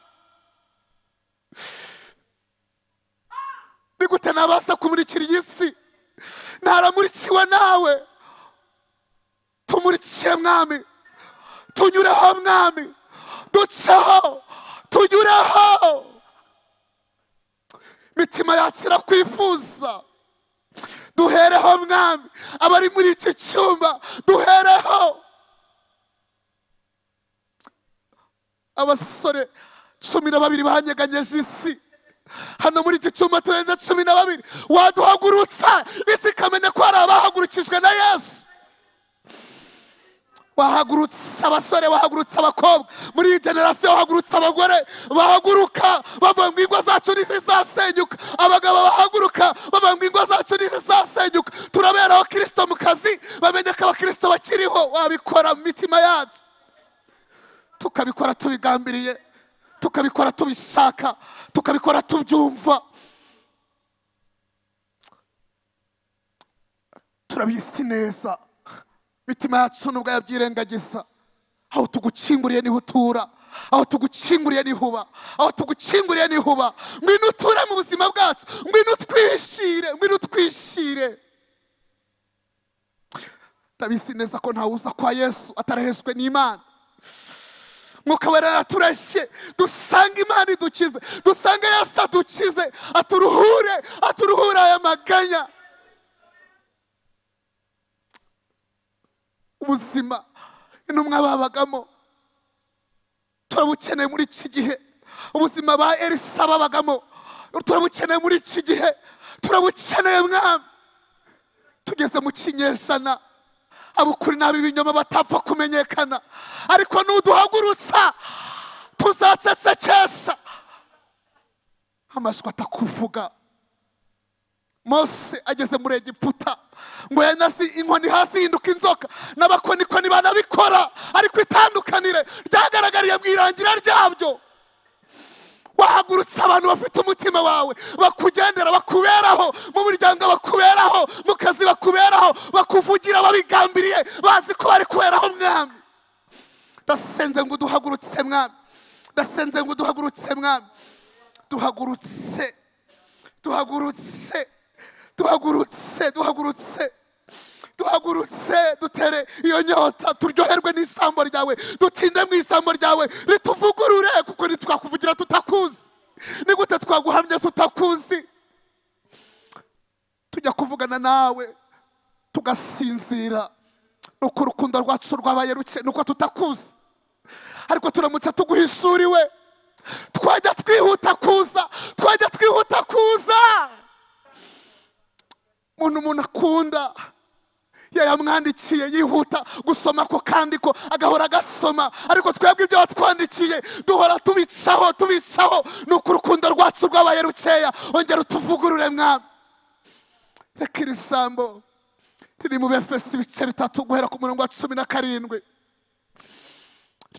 Ni gute nabasha kumurikira iyi si ntaramurikiwe nawe? Tumurikire Mwami, Tunyureho Mwami, duceho, tunyureho. Mitima yacu irakwifuza. Duhereho Mwami, abari muri iki cyumba duhereho. Abasore 12 banyeganyeje isi hano muri iki cyumba turenze 12. Waduhagurutsa isi ikamenya ko hari abahagurukijwe na Yesu. Wahagurutsa abasore, wahagurutsa abakobwa muri iyi generasiyo, wahagurutsa abagore bahaguruka bavuga ngo ingo zacu ntizizasenyuka. Abagabo bahaguruka bavuga ngo ingo zacu ntizizasenyuka. Turaberaho Kristo mu kazi, bamenye ko abakristo bakiriho. Wabikora mu mitima yacu, tukabikora tubigambiriye, tukabikora tubishaka, tukabikora tubyumva. Turabizi neza, mitima yacu nubwo yabyirengagiza. Aho tugukinguriye niho utura, aho tugukinguriye niho uba, aho tugukinguriye niho uba. Ngwino uture mu buzima bwacu, ngwino utwishire, ngwino utwishire. Ndabizi neza ko ntawuza kwa Yesu ataraheshwe n'Imana. Mwuka Wera aratureshye, dusange Imana idukize, dusange Yesu adukize, aturuhure, aturuhure aya maganya. Ubuzima intumwa babagamo turabukeneye muri iki gihe. Ubuzima ba Elisa babagamo turabukeneye muri iki gihe, turabukeneye Mwami. Tugeze mu kinyejana abukuri n'ab'ibinyoma batapfa kumenyekana, ariko nuduhagurutsa tuzacecekesha amajwi atakuvuga. Mose ageze muri Egiputa ngo yanazi inkoni hasi hinduka inzoka, n'abakonikoni banabikora, ariko itandukanire ryagaragariye mu irangira ryabyo. Wahagurutsa abantu bafite umutima wawe, bakugendera, bakuberaho mu muryango, bakuberaho mu kazi, bakuberaho, bakuvugira babigambiriye, bazi ko bari kuberaho Mwami. Ndasenze ngo duhagurutse Mwami, ndasenze ngo duhagurutse Mwami. Duhagurutse, duhagurutse, duhagurutse, duhagurutse, duhagurutse. Dutere iyo nyota, turyoherwe n'isambo ryawe, dutinde mu isambo ryawe, rituvugurure, kuko ntitwakuvugira tutakuzi. Ni gute twaguhamya tutakuzi? Tujya kuvugana nawe tugasinzira, nuko urukundo rwacu rwabaye ruke, nuko tutakuzi. Ariko turamutse tuguhishuriwe, twajya twihuta kuza, twajya twihuta kuza. Umuntu akunda yayamwandikiye yihuta gusoma ko kandi ko agahora agasoma, ariko twebwe ibyo watwandikiye duhora tubicaho, tubicaho. Nuko urukundo rwacu rwabaye rukeya. Ongera utuvugurure Mwami. Reka iri jambo riri mu Befeso ibice 3 guhera ku murongo wa 17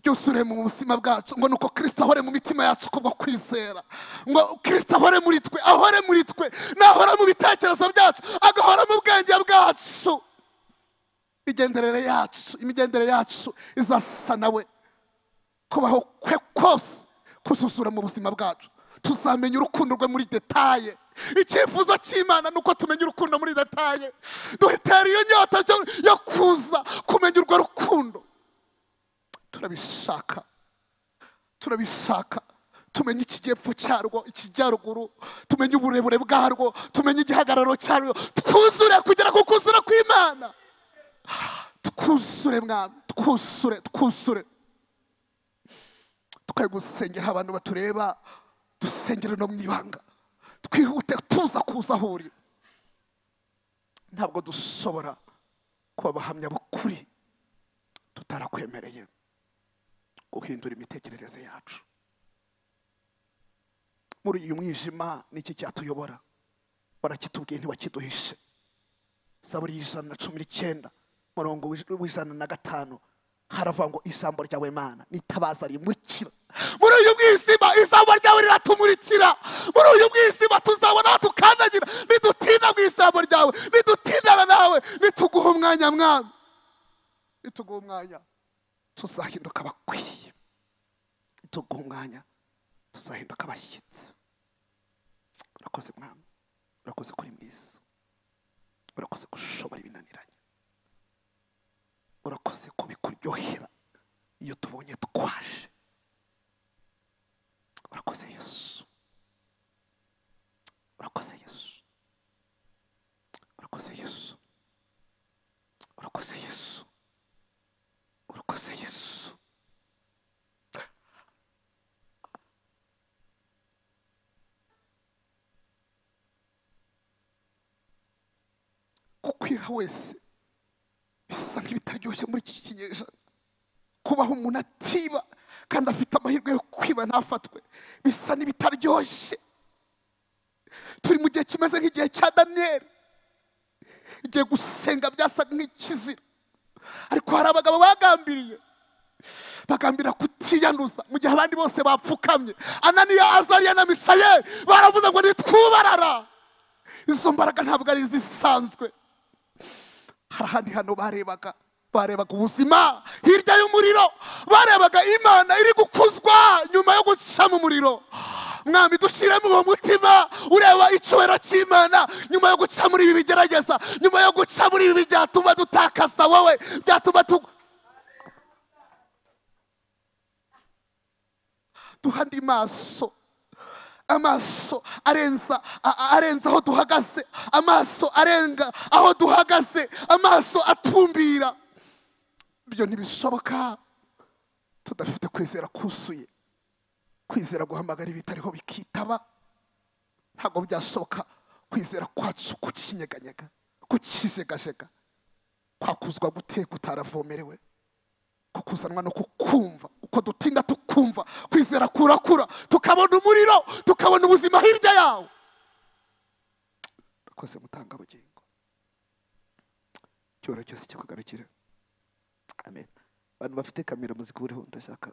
ryuzure mu buzima bwacu, ngo nuko Kristo ahore mu mitima yacu kubwo kwizera, ngo Kristo ahore muri twe, ahore muri twe, nahora mu bitekerezo byacu, agahora mu bwenge bwacu. Imigenderere yacu, imigendere yacu izasa nawe. Kubaho kwe kose kuzuzura mu buzima bwacu. Tuzamenya urukundo rwe muri detaye. Icyifuzo cy'Imana nuko tumenya urukundo muri detaye. Duhitera iyo nyota yo kuza kumenya urwo rukundo. Turabishaka, turabishaka. Tumenye ikijyepfo cyarwo, ikijyaruguru, tumenye uburebure bwarwo, tumenye igihagararo cyarwo, twuzure kugera ku kuzura kw'Imana. Twuzure Mwami, twuzure, twuzure. Tukwiye gusengera abantu batureba, dusengere no mu ibanga, twihute tuza kuza aho uri. Ntabwo dushobora kuba abahamya b'ukuri tutarakwemereye guhindura imitekerereze yacu. Muri uyu mwijima niki cyatuyobora? Barakitubwiye ntibakiduhishe. Zaburi 119 murongo w'105 haravuga ngo ijambo ryawe Mana nitabaza rimurikira. Muri uyu mwijima ijambo ryawe riratumurikira. Muri uyu mwijima tuzabona tukandagira, nidutinda mu ijambo ryawe, nidutindana nawe, nituguha umwanya Mwami, nituguha umwanya tuzahinduka abakwiye, nituguha umwanya tuzahinduka abashyitsi. Urakoze Mwami, urakoze kuri mwiza, urakoze gushobora ibinaniranye, urakoze kubikuryohera Iyo tubonye twaje. Urakoze Yesu, urakoze Yesu, urakoze Yesu, urakoze Yesu, urakoze Yesu. Kukwiha wese bisa nk'ibitaryoshye muri iki kinyejana. Kubaho umuntu atiba kandi afite amahirwe yo kwiba ntafatwe bisa n'ibitaryoshye. Turi mu gihe kimeze nk'igihe cya Daniyeli, igihe gusenga byasaga nk'ikizira, ariko hari abagabo bagambiriye, bagambira kutiyanduza mu gihe abandi bose bapfukamye. Ananiya, Azariya na Misayeli baravuze ngo nitwubarara. Izo mbaraga ntabwo ari izisanzwe. Hari ahandi hano barebaga ubuzima hirya y'umuriro, barebaga Imana iri gukuzwa nyuma yo guca mu muriro. Mwami, dushyiremo uwo mutima ureba icyubahiro cy'Imana nyuma yo guca muri ibi bigerageza, nyuma yo guca muri ibi byatuma dutakaza wowe, byatuma duha andi maso, amaso arenza arenza aho duhagaze, amaso arenga aho duhagaze, amaso atumbira. Ibyo ntibishoboka tudafite kwizera kuzuye. Kwizera guhamagara ibitariho bikitaba. Ntabwo byashoboka kwizera kwacu kukinyeganyega, kukijegajega, kwakuzwa gute kutaravomerewe, kukuzanwa no kukumva. Uko dutinda tukumva, kwizera kurakura, tukabona umuriro, tukabona ubuzima hirya yawo. Urakoze mutanga bugingo, icyubahiro cyose kikugarukire. Amen. Abantu bafite kamera muzikuriho, ndashaka